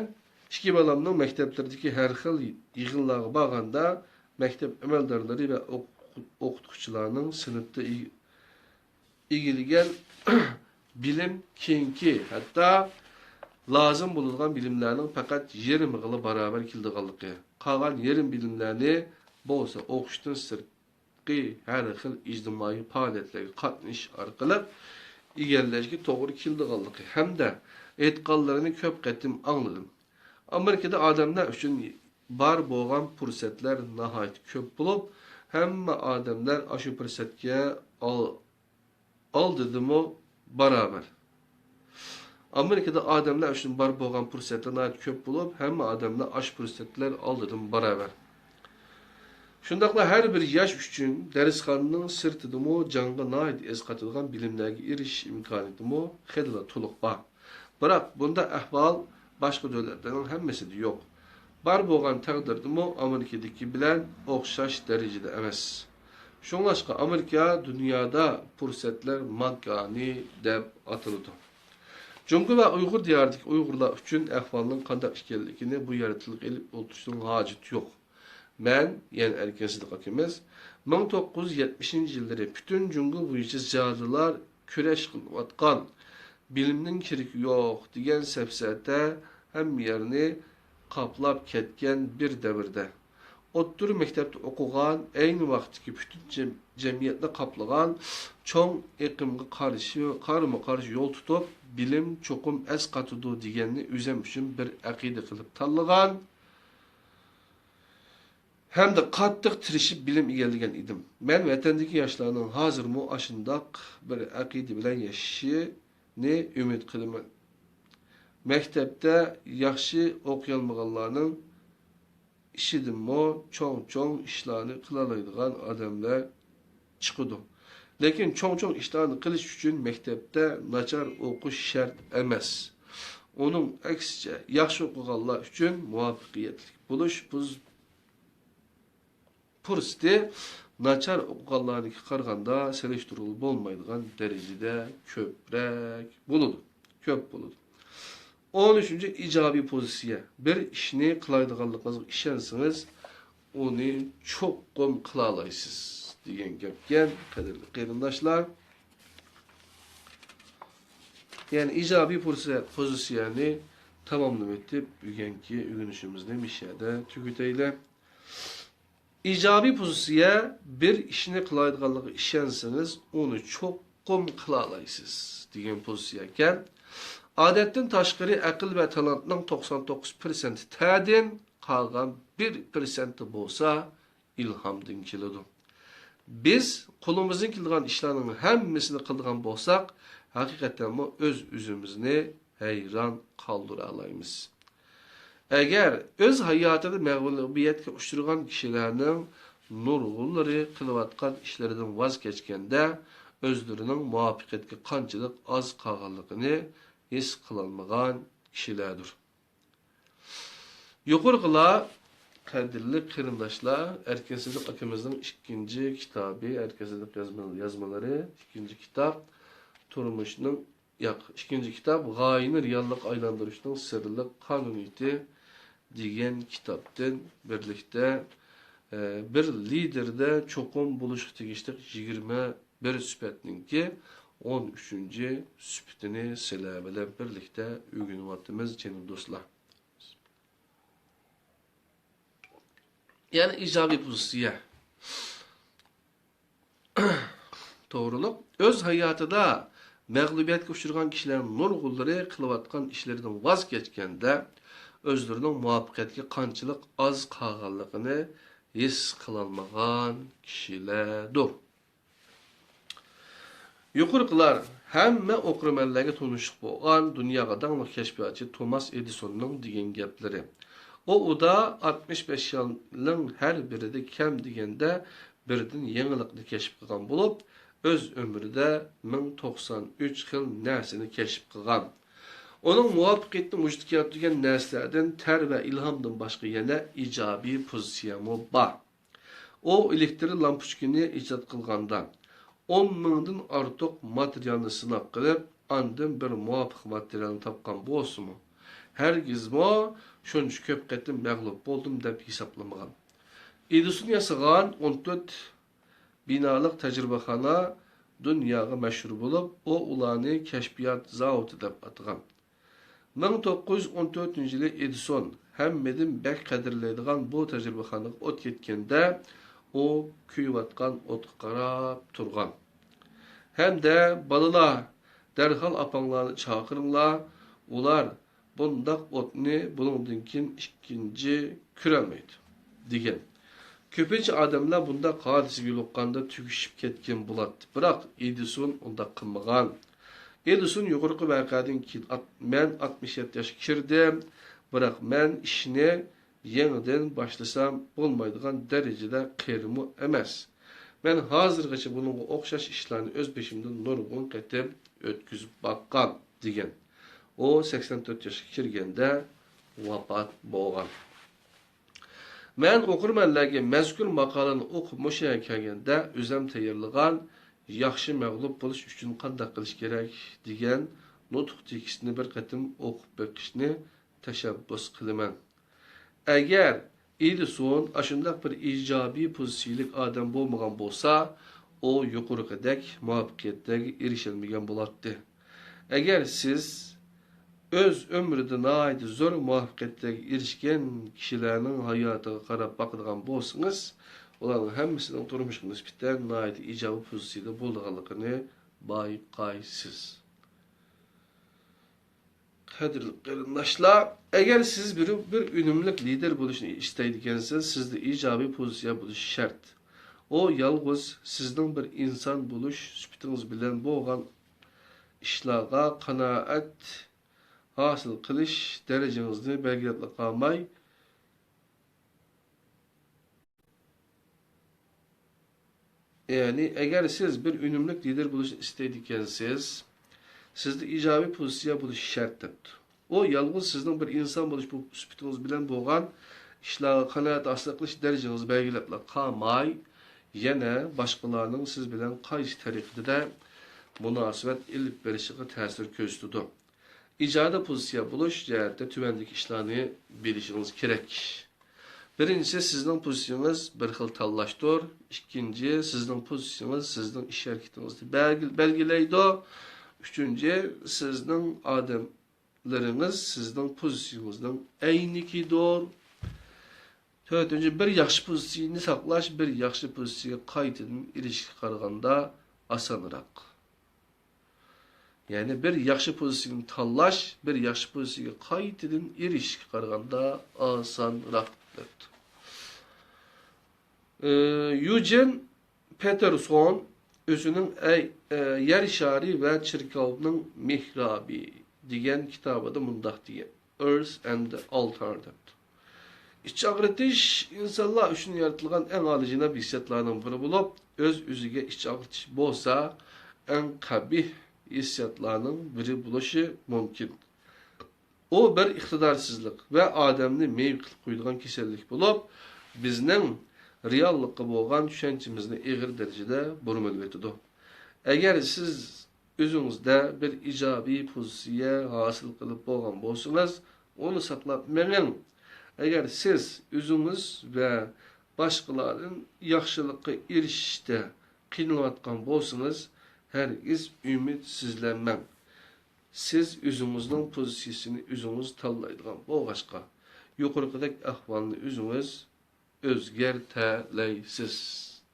ئىككى بالامنىڭ مەكتەپلىرىدىكى ھەر خىل يىغىنلارغا بارغاندا، مەكتەپ ئەمەلدارلىرى ۋە ئوق-، ئوقۇتقۇچىلارنىڭ سىنىپتا ئىگ-، ئىگىلىگەن بىلىم كېيىنكى، ھەتتا لازىم بولىدىغان بىلىملەرنىڭ پەقەت يېرىمىغىلا باراۋەر كېلىدىغانلىقى، قالغان يېرىم بىلىملەرنى بولسا ئوقۇشتىن سىرت ھەر خىل ئىجتىمائىي پائالىيەتلەرگە قاتنىشىش ئارقىلىق ئىگىلەشكە توغرا كېلىدىغانلىقى ھەمدە ئېيتقانلىرىنى كۆپ قېتىم ئاڭلىدىم. ئامېرىكىدا ئادەملەر ئۈچۈن بار بولغان پۇرسەتلەر ناھايىتى كۆپ بولۇپ، ھەممە ئادەملەر ئاشۇ پۇرسەتكە ئال-، ئالدىدىمۇ باراۋەر. ئامېرىكىدا ئادەملەر ئۈچۈن بار بولغان پۇرسەتلەر ناھايىتى كۆپ بولۇپ، ھەممە ئادەملەر ئاشۇ پۇرسەتلەر ئالدىدىمۇ باراۋەر. شۇنداقلا ھەر بىر ياش ئۈچۈن دەرسخانىنىڭ سىرتىدىمۇ جانغا ناھايىتى ئەسقاتىدىغان بىلىملەرگە ئېرىشىش ئىمكانىيىتىمۇ خېلىلا تولۇق بار. بىراق بۇنداق ئەھۋال باشقا دۆلەتلەرنىڭ ھەممىسىدە يوق. بار بولغان تەقدىردىمۇ ئامېرىكىدىكى بىلەن ئوخشاش دەرىجىدە ئەمەس. شۇڭلاشقا ئامېرىكا دۇنيادا پۇرسەتلەر ماكانى دەپ ئاتىلىدۇ. جۇڭگو ۋە ئۇيغۇر دىيارىدىكى ئۇيغۇرلار ئۈچۈن ئەھۋالنىڭ قانداق ئىكەنلىكىنى بۇ يەردە تىلغا ئېلىپ ئولتۇرۇشنىڭ ھاجىتى يوق. مەن، يەنى ئەركىن سىدىق ئاكىمىز، مىڭ توققۇز يۈز يەتمىشىنچى يىللىرى پۈتۈن جۇڭگو بويىچە زىيالىيلار كۈرەش قىلىۋاتقان، بىلىمنىڭ كېرىكى يوق دېگەن سەپسەتە ھەممە يەرنى قاپلاپ كەتكەن بىر دەۋردە، ئوتتۇرا مەكتەپتە ئوقۇغان، ئەينى ۋاقىتتىكى پۈتۈن جەم-، جەمئىيەتنى قاپلىغان چوڭ ئېقىمغا قارشى، قارمۇ قارشى يول تۇتۇپ، بىلىم چوقۇم ئەسقاتىدۇ دېگەننى ئۆزۈم ئۈچۈن بىر ئەقىدە قىلىپ تاللىغان، ھەمدە قاتتىق تىرىشىپ بىلىم ئىگىلىگەن ئىدىم. مەن ۋەتەندىكى ياشلارنىڭ ھازىرمۇ ئاشۇنداق بىر ئەقىدە بىلەن ياشىشىنى ئۈمىد قىلىمەن. مەكتەپتە ياخشى ئوقۇيالمىغانلارنىڭ ئىچىدىنمۇ چوڭ-چوڭ ئىشلارنى قىلالايدىغان ئادەملەر چىقىدۇ. لېكىن چوڭ-چوڭ ئىشلارنى قىلىش ئۈچۈن مەكتەپتە ناچار ئوقۇش شەرت ئەمەس. ئۇنىڭ ئەكسىچە، ياخشى ئوقۇغانلار ئۈچۈن مۇۋەپپەقىيەتلىك بولۇش پۇز-، پۇرسىتى ناچار ئوقۇغانلارنىڭكىگە قارىغاندا سېلىشتۇرغىلى بولمايدىغان دەرىجىدە كۆپرەك بولىدۇ. كۆپ بولىدۇ. ئون ئۈچىنچى، ئىجابىي پوزىتسىيە. بىر ئىشنى قىلالايدىغانلىقىڭىزغا ئىشەنسىڭىز، ئۇنى چوقۇم قىلالايسىز، دېگەن گەپكەن، قەدىرلىك قېرىنداشلار. يەنى ئىجابىي پۇرسەت، پوزىتسىيەنى تاماملىۋېتىپ، بۈگۈنكى ئۆگىنىشىمىزنى مۇشۇ يەردە تۈگىتەيلى. ئىجابىي پوزىتسىيە، بىر ئىشنى قىلالايدىغانلىقىغا ئىشەنسىڭىز، ئۇنى چوقۇم قىلالايسىز، دېگەن پوزىتسىيە ئىكەن. ئادەتتىن تاشقىرى ئەقىل ۋە تالانتنىڭ توقسان توققۇز پىرسەنتى تەدىن، قالغان بىر پىرسەنتى بولسا ئىلھامدىن كېلىدۇ. بىز قولىمىزدىن كېلىدىغان ئىشلارنىڭ ھەممىسىنى قىلىدىغان بولساق، ھەقىقەتەنمۇ ئۆز-ئۆزىمىزنى ھەيران قالدۇرالايمىز. ئەگەر ئۆز ھاياتىدا مەغلۇبىيەتكە ئۇچرىغان كىشىلەرنىڭ نۇرغۇنلىرى قىلىۋاتقان ئىشلىرىدىن ۋاز كەچكەندە، ئۆزلىرىنىڭ مۇۋەپپەقىيەتكە قانچىلىك ئاز قالغانلىقىنى ھېس قىلالمىغان كىشىلەردۇر. يۇقىرىقىلار، قەدىرلىك قېرىنداشلار، ئەركىن سىدىق ئاكىمىزنىڭ ئىككىنچى كىتابى، ئەركىن سىدىق يازما-، يازمىلىرى، ئىككىنچى كىتاب، تۇرمۇشنىڭ، ياق، ئىككىنچى كىتاب، غايىنى رېئاللىققا ئايلاندۇرۇشنىڭ سىرلىق قانۇنىيىتى دېگەن كىتابتىن بىرلىكتە، ئە، بىر لىدېردە چوقۇم بولۇشقا تېگىشلىك يىگىرمە بىر سۈپەتنىڭكى ئون ئۈچىنچى سۈپىتىنى سىلەر بىلەن بىرلىكتە ئۆگىنىۋاتىمىز، جېنىم دوستلار. يەنى ئىجابىي پوزىتسىيە. توغرۇلۇق. ئۆز ھاياتىدا مەغلۇبىيەتكە ئۇچرىغان كىشىلەرنىڭ نۇرغۇنلىرى قىلىۋاتقان ئىشلىرىدىن ۋاز كەچكەندە، ئۆزلىرىنىڭ مۇۋەپپەقىيەتكە قانچىلىك ئاز قالغانلىقىنى ھېس قىلالمىغان كىشىلەردۇر. يۇقىرىقىلار ھەممە ئوقۇرمەنلەرگە تونۇشلۇق بولغان دۇنياغا داڭلىق كەشپىياتچى توماس ئېدىسوننىڭ دېگەن گەپلىرى. ئۇ ئۇدا ئاتمىش بەش يىلنىڭ ھەر بىرىدە كەم دېگەندە بىردىن يېڭىلىقنى كەشىپ قىلغان بولۇپ، ئۆز ئۆمرىدە مىڭ توقسان ئۈچ خىل نەرسىنى كەشىپ قىلغان. ئۇنىڭ مۇۋەپپەقىيىتىنى ۋۇجۇدقا كەلتۈرگەن نەرسىلەردىن تەر ۋە ئىلھامدىن باشقا يەنە ئىجابىي پوزىتسىيەمۇ بار. ئۇ ئېلېكتر لامپۇچكىنى ئىجاد قىلغاندا، ئون مىڭدىن ئارتۇق ماتېرىيالنى سىناق قىلىپ، ئاندىن بىر مۇۋاپىق ماتېرىيالنى تاپقان بولسىمۇ، ھەرگىزمۇ شۇنچە كۆپ قېتىم مەغلۇپ بولدۇم دەپ ھېسابلىمىغان. ئېدىسون ياسىغان ئون تۆت بىنالىق تەجرىبىخانا دۇنياغا مەشھۇر بولۇپ، ئۇ ئۇلارنى كەشپىيات زاۋۇتى دەپ ئاتىغان. مىڭ توققۇز يۈز ئون تۆتىنچى يىلى ئېدىسون ھەممىدىن بەك قەدىرلەيدىغان بۇ تەجرىبىخانىغا ئوت كەتكەندە، ئۇ كۆيۈۋاتقان ئوتقا قاراپ تۇرغان ھەمدە، «بالىلار، دەرھال ئاپاڭلارنى چاقىرىڭلار، ئۇلار بۇنداق ئوتنى بۇنىڭدىن كېيىن ئىككىنچى كۆرەلمەيدۇ» دېگەن. كۆپىنچە ئادەملەر بۇنداق ھادىسىگە يولۇققاندا تۈگىشىپ كەتكەن بولاتتى. بىراق ئېدىسون ئۇنداق قىلمىغان. ئېدىسون يۇقىرىقى ۋەقەدىن كېيىن، ئات-، «مەن ئاتمىش يەتتە ياشقا كىردىم، بىراق مەن ئىشنى يېڭىدىن باشلىسام بولمايدىغان دەرىجىدە قېرىمۇ ئەمەس. مەن ھازىرغىچە بۇنىڭغا ئوخشاش ئىشلارنى ئۆز بېشىمدىن نۇرغۇن قېتىم ئۆتكۈزۈپ باققان» دېگەن. ئۇ سەكسەن تۆت ياشقا كىرگەندە ۋاپات بولغان. مەن ئوقۇرمەنلەرگە مەزكۇر ماقالىنى ئوقۇپ مۇشۇ يەرگە كەلگەندە ئۆزەم تەييارلىغان «ياخشى مەغلۇپ بولۇش ئۈچۈن قانداق قىلىش كېرەك» دېگەن نۇتۇق تېكىستىنى بىر قېتىم ئوقۇپ بېقىشنى تەشەببۇس قىلىمەن. ئەگەر ئېدىسون ئاشۇنداق بىر ئىجابىي پوزىتسىيىلىك ئادەم بولمىغان بولسا، ئۇ يۇقىرىقىدەك مۇۋەپپەقىيەتلەرگە ئېرىشەلمىگەن بولاتتى. ئەگەر سىز ئۆز ئۆمرىدە ناھايىتى زور مۇۋەپپەقىيەتلەرگە ئېرىشكەن كىشىلەرنىڭ ھاياتىغا قاراپ باقىدىغان بولسىڭىز، ئۇلارنىڭ ھەممىسىنىڭ تۇرمۇشقا نىسبەتەن ناھايىتى ئىجابىي پوزىتسىيىدە بولىدىغانلىقىنى بايقايسىز. قەدىرلىك قېرىنداشلار، ئەگەر سىز بىر، بىر ئۈنۈملۈك لىدېر بولۇشنى ئىستەيدىكەنسىز، سىزدە ئىجابىي پوزىتسىيە بولۇشى شەرت. ئۇ يالغۇز سىزنىڭ بىر ئىنسان بولۇش سۈپىتىڭىز بىلەن بولغان ئىشلارغا قانائەت ھاسىل قىلىش دەرىجىڭىزنى بەلگىلەپلا قالماي، يەنى، ئەگەر سىز بىر ئۈنۈملۈك لىدېر بولۇشنى ئىستەيدىكەنسىز، سىزدە ئىجابىي پوزىتسىيە بولۇشى شەرت، دەپتۇ. ئۇ يالغۇز سىزنىڭ بىر ئىنسان بولۇش بۇ سۈپىتىڭىز بىلەن بولغان ئىشلارغا قانائەت ھاسىل قىلىش دەرىجىڭىزنى بەلگىلەپلا قالماي، يەنە باشقىلارنىڭ سىز بىلەن قايسى تەرىقىدە مۇناسىۋەت ئېلىپ بېرىشىغا تەسىر كۆرسىتىدۇ. ئىجادىي پوزىتسىيە بولۇش جەھەتتە تۆۋەندىكى ئىشلارنى بىلىشىڭىز كېرەك. بىرىنچىسى، سىزنىڭ پوزىتسىيىڭىز بىر خىل تاللاشتۇر. ئىككىنچى، سىزنىڭ پوزىتسىيىڭىز سىزنىڭ ئىش ھەرىكىتىڭىزنى بەلگى-، بەلگىلەيدۇ. ئۈچىنچى، سىزنىڭ ئادەملىرىڭىز سىزنىڭ پوزىتسىيىڭىزنىڭ ئەينىكىدۇر. تۆتىنچى، بىر ياخشى پوزىتسىيىنى ساقلاش، بىر ياخشى پوزىتسىيىگە قايتىدىن ئېرىشىشكە قارىغاندا ئاسانراق. يەنى بىر ياخشى پوزىتسىيىنى تاللاش بىر ياخشى پوزىتسىيىگە قايتىدىن ئېرىشىشكە قارىغاندا ئاسانراق، دەپتۇ. ئى، يۇجىن پېتېرسون ئۆزىنىڭ ئەي-، ئە، يەر شارى ۋە چېركاۋنىڭ مېھرابى دېگەن كىتابىدا مۇنداق دېگەن، Earth and the Altar دەپتۇ. ئىچ ئاغرىتىش ئىنسانلار ئۈچۈن يارىتىلغان ئەڭ ئالىيجاناب ھېسسىياتلارنىڭ بىرى بولۇپ، ئۆز-ئۆزىگە ئىچ ئاغرىتىش بولسا ئەڭ قەبىھ ھېسسىياتلارنىڭ بىرى بولۇشى مۇمكىن. ئۇ بىر ئىقتىدارسىزلىق ۋە ئادەمنى مېيىپ قىلىپ قويىدىغان كېسەللىك بولۇپ، بىزنىڭ رېئاللىققا بولغان چۈشەنچىمىزنى ئېغىر دەرىجىدە بۇرمىلىۋېتىدۇ. ئەگەر سىز ئۆزىڭىزدە بىر ئىجابىي پوزىتسىيە ھاسىل قىلىپ بولغان بولسىڭىز، ئۇنى ساقلاپ مېڭىڭ. ئەگەر سىز ئۆزىڭىز ۋە باشقىلاردىن ياخشىلىققا ئېرىشىشتە قىينىلىۋاتقان بولسىڭىز، ھەرگىز ئۈمىدسىزلەنمەڭ. سىز ئۆزىڭىزنىڭ پوزىتسىيىسىنى ئۆزىڭىز تاللايدىغان بولغاچقا، يۇقىرىقىدەك ئەھۋالنى ئۆزىڭىز ئۆزگەرتەلەيسىز،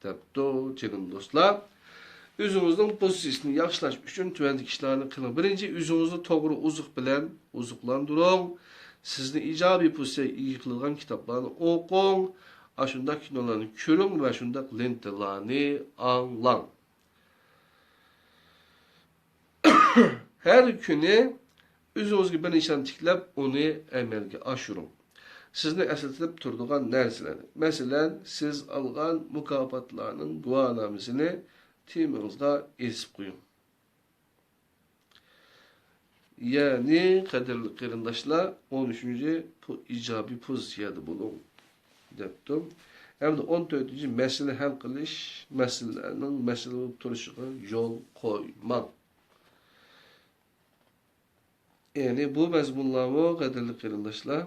دەپتۇ. جېنىم دوستلار، ئۆزىڭىزنىڭ پوزىتسىيىسىنى ياخشىلاش ئۈچۈن تۆۋەندىكى ئىشلارنى قىلىڭ. بىرىنچى، ئۆزىڭىزنى توغرا ئوزۇق بىلەن ئوزۇقلاندۇرۇڭ. سىزنى ئىجابىي پوزىتسىيەگە ئىگە قىلىدىغان كىتابلارنى ئوقۇڭ. ئاشۇنداق كىنولارنى كۆرۈڭ ۋە شۇنداق لېنتىلارنى ئاڭلاڭ. ھەر كۈنى ئۆزىڭىزگە بىر نىشان تىكلەپ، ئۇنى ئەمەلگە ئاشۇرۇڭ. سىزنى ئەسلىتىپ تۇرىدىغان نەرسىلەرنى، مەسىلەن، سىز ئالغان مۇكاپاتلارنىڭ گۇۋاھنامىسىنى تېمىڭىزغا ئېسىپ قويۇڭ. يەنى، قەدىرلىك قېرىنداشلار، ئون ئۈچىنچى پو-، ئىجابىي پوزىتسىيەدە بولۇڭ، دەپتۇ. ھەمدە ئون تۆتىنچى، مەسىلە ھەل قىلىش، مەسىلىلەرنىڭ مەسىلە بولۇپ تۇرۇشىغا يول قويماڭ. يەنى بۇ مەزمۇنلارمۇ، قەدىرلىك قېرىنداشلار،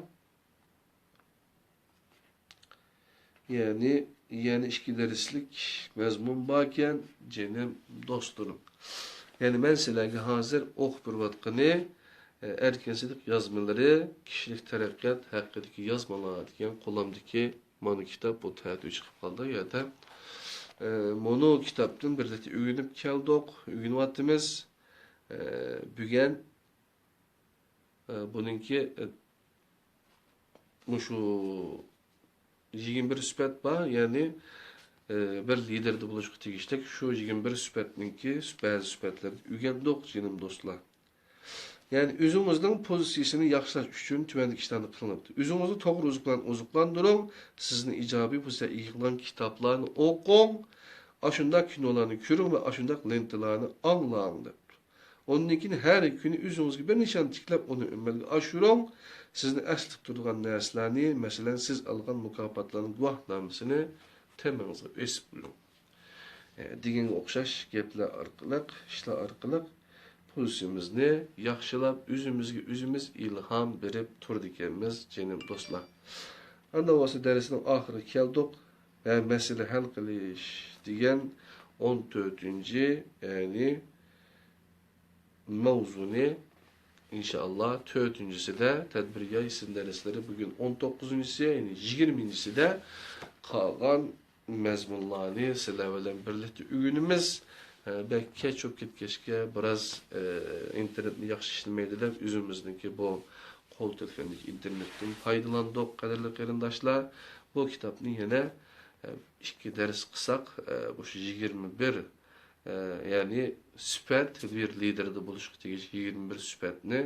يەنى، يەنە ئىككى دەرسلىك مەزمۇن باركەن، جېنىم دوستلىرىم. يەنى مەن سىلەرگە ھازىر ئوقۇپ بېرىۋاتقىنى، ئە، ئەركىن سىدىق يازمىلىرى، كىشىلىك تەرەققىيات ھەققىدىكى يازمىلار دېگەن قولۇمدىكى مانا كىتاب، بۇ تەتۈر چىقىپ قالدى ئۇ يەردە. ئە، مۇنۇ كىتابتىن بىر رېتى ئۆگىنىپ كەلدۇق، ئۆگىنىۋاتىمىز. ئە، بۈگۈن ئە، بۇنىڭكى، ئە، مۇشۇ يىگىرمە بىر سۈپەت بار، يەنى، ئە، بىر لىدېردە بولۇشقا تېگىشلىك شۇ يىگىرمە بىر سۈپەتنىڭكى بەزى سۈپەتلىرىنى ئۆگەندۇق، جېنىم دوستلار. يەنى ئۆزىڭىزنىڭ پوزىتسىيىسىنى ياخشىلاش ئۈچۈن تۆۋەندىكى ئىشلارنى قىلىڭ. ئۆزىڭىزنى توغرا ئوزۇق بىلەن ئوزۇقلاندۇرۇڭ، سىزنى ئىجابىي پوزىتسىيەگە ئىگە قىلغان كىتابلارنى ئوقۇڭ، ئاشۇنداق كىنولارنى كۆرۈڭ ۋە ئاشۇنداق لېنتىلارنى ئاڭلاڭ، دەپتۇ. ئۇندىن كېيىن ھەر كۈنى ئۆزىڭىزگە بىر نىشان تىكلەپ، ئۇنى ئەمەلگە ئاشۇرۇڭ. سىزنى ئەسلىتىپ تۇرىدىغان نەرسىلەرنى، مەسىلەن، سىز ئالغان مۇكاپاتلارنىڭ گۇۋاھنامىسىنى تېمىڭىزغا ئېسىپ قويۇڭ. ئە، دېگەنگە ئوخشاش گەپلەر ئارقىلىق، ئىشلار ئارقىلىق پوزىتسىيىمىزنى ياخشىلاپ، ئۆزىمىزگە ئۆزىمىز ئىلھام بېرىپ تۇرىدىكەنمىز، جېنىم دوستلار. ئاندىن بولسا دەرسنىڭ ئاخىرىغا كەلدۇق. ھە، مەسىلە ھەل قىلىش دېگەن ئون تۆتىنچى، يەنى ماۋزۇنى، ئىنشائاللا، تۆتىنچىسىدە، تەدبىر ياي سىن دەرسلىرى بۈگۈن ئون توققۇزىنچىسى، يەنى يىگىرمىنچىسىدە قالغان مەزمۇنلارنى سىلەر بىلەن بىرلىكتە ئۆگىنىمىز. ئە، بەك كەچ بولۇپ كەتكەچكە، بىراز، ئە، ئىنتېرنېتمۇ ياخشى ئىشلىمەيدۇ دەپ، ئۆزىمىزنىڭكى بۇ قول تېلېفوندىكى ئىنتېرنېتتىن پايدىلاندۇق، قەدىرلىك قېرىنداشلار. بۇ كىتابنى يەنە، ئە، ئىككى دەرس قىلساق، ئە، مۇشۇ يىگىرمە بىر، ئە، يەنى سۈپەت بىر لىدېردا بولۇشقا تېگىشلىك يىگىرمە بىر سۈپەتنى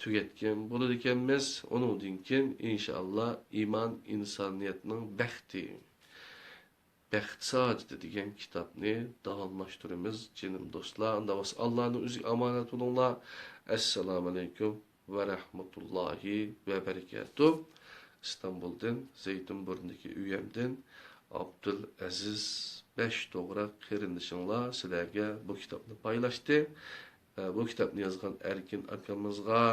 تۈگەتكەن بولىدىكەنمىز. ئۇنىڭدىن كېيىن، ئىنشائاللا، ئىمان ئىنسانىيەتنىڭ بەختى، بەخت سائادىتى دېگەن كىتابنى داۋاملاشتۇرىمىز، جېنىم دوستلار. ئۇنداق بولسا، ئاللانىڭ ئۆزىگە ئامانەت بولۇڭلار. ئەسسالامۇئەلەيكۇم ۋە رەھمەتۇللاھى ۋە بەرىكاتۇھ. ئىستانبۇلدىن، زەيتۇنبۇرنىدىكى ئۆيەمدىن ئابدۇلئەزىز بەش توغراق قېرىندىشىڭلار سىلەرگە بۇ كىتابنى پايلاشتى. ئە، بۇ كىتابنى يازغان ئەركىن ئاكىمىزغا،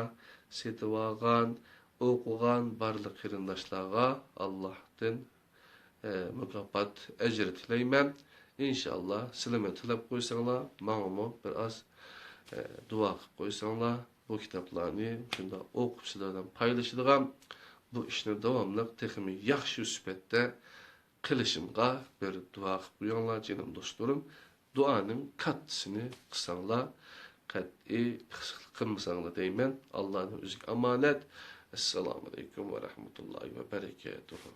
سېتىۋالغان، ئوقۇغان بارلىق قېرىنداشلارغا ئاللاھتىن، ئە، مۇكاپات، ئەجىر تىلەيمەن. ئىنشائاللا، سىلەرمۇ تىلەپ قويساڭلار، ماڭىمۇ بىر ئاز، ئە، دۇئا قىلىپ قويساڭلار، بۇ كىتابلارنى شۇنداق ئوقۇپ، سىلەر بىلەن پايلىشىدىغان، بۇ ئىشنى داۋاملىق تېخىمۇ ياخشى سۈپەتتە قىلىشىمغا بىر دۇئا قىلىپ قويۇڭلار، جېنىم دوستلىرىم. دۇئانىڭ كاتتىسىنى قىلساڭلار، قەتئىي پىخسىقلىق قىلمىساڭلار دەيمەن. ئاللانىڭ ئۆزىگە ئامانەت. ئەسسالامۇ ئەلەيكۇم ۋە رەھمەتۇللاھى ۋە بەرىكاتۇھۇ.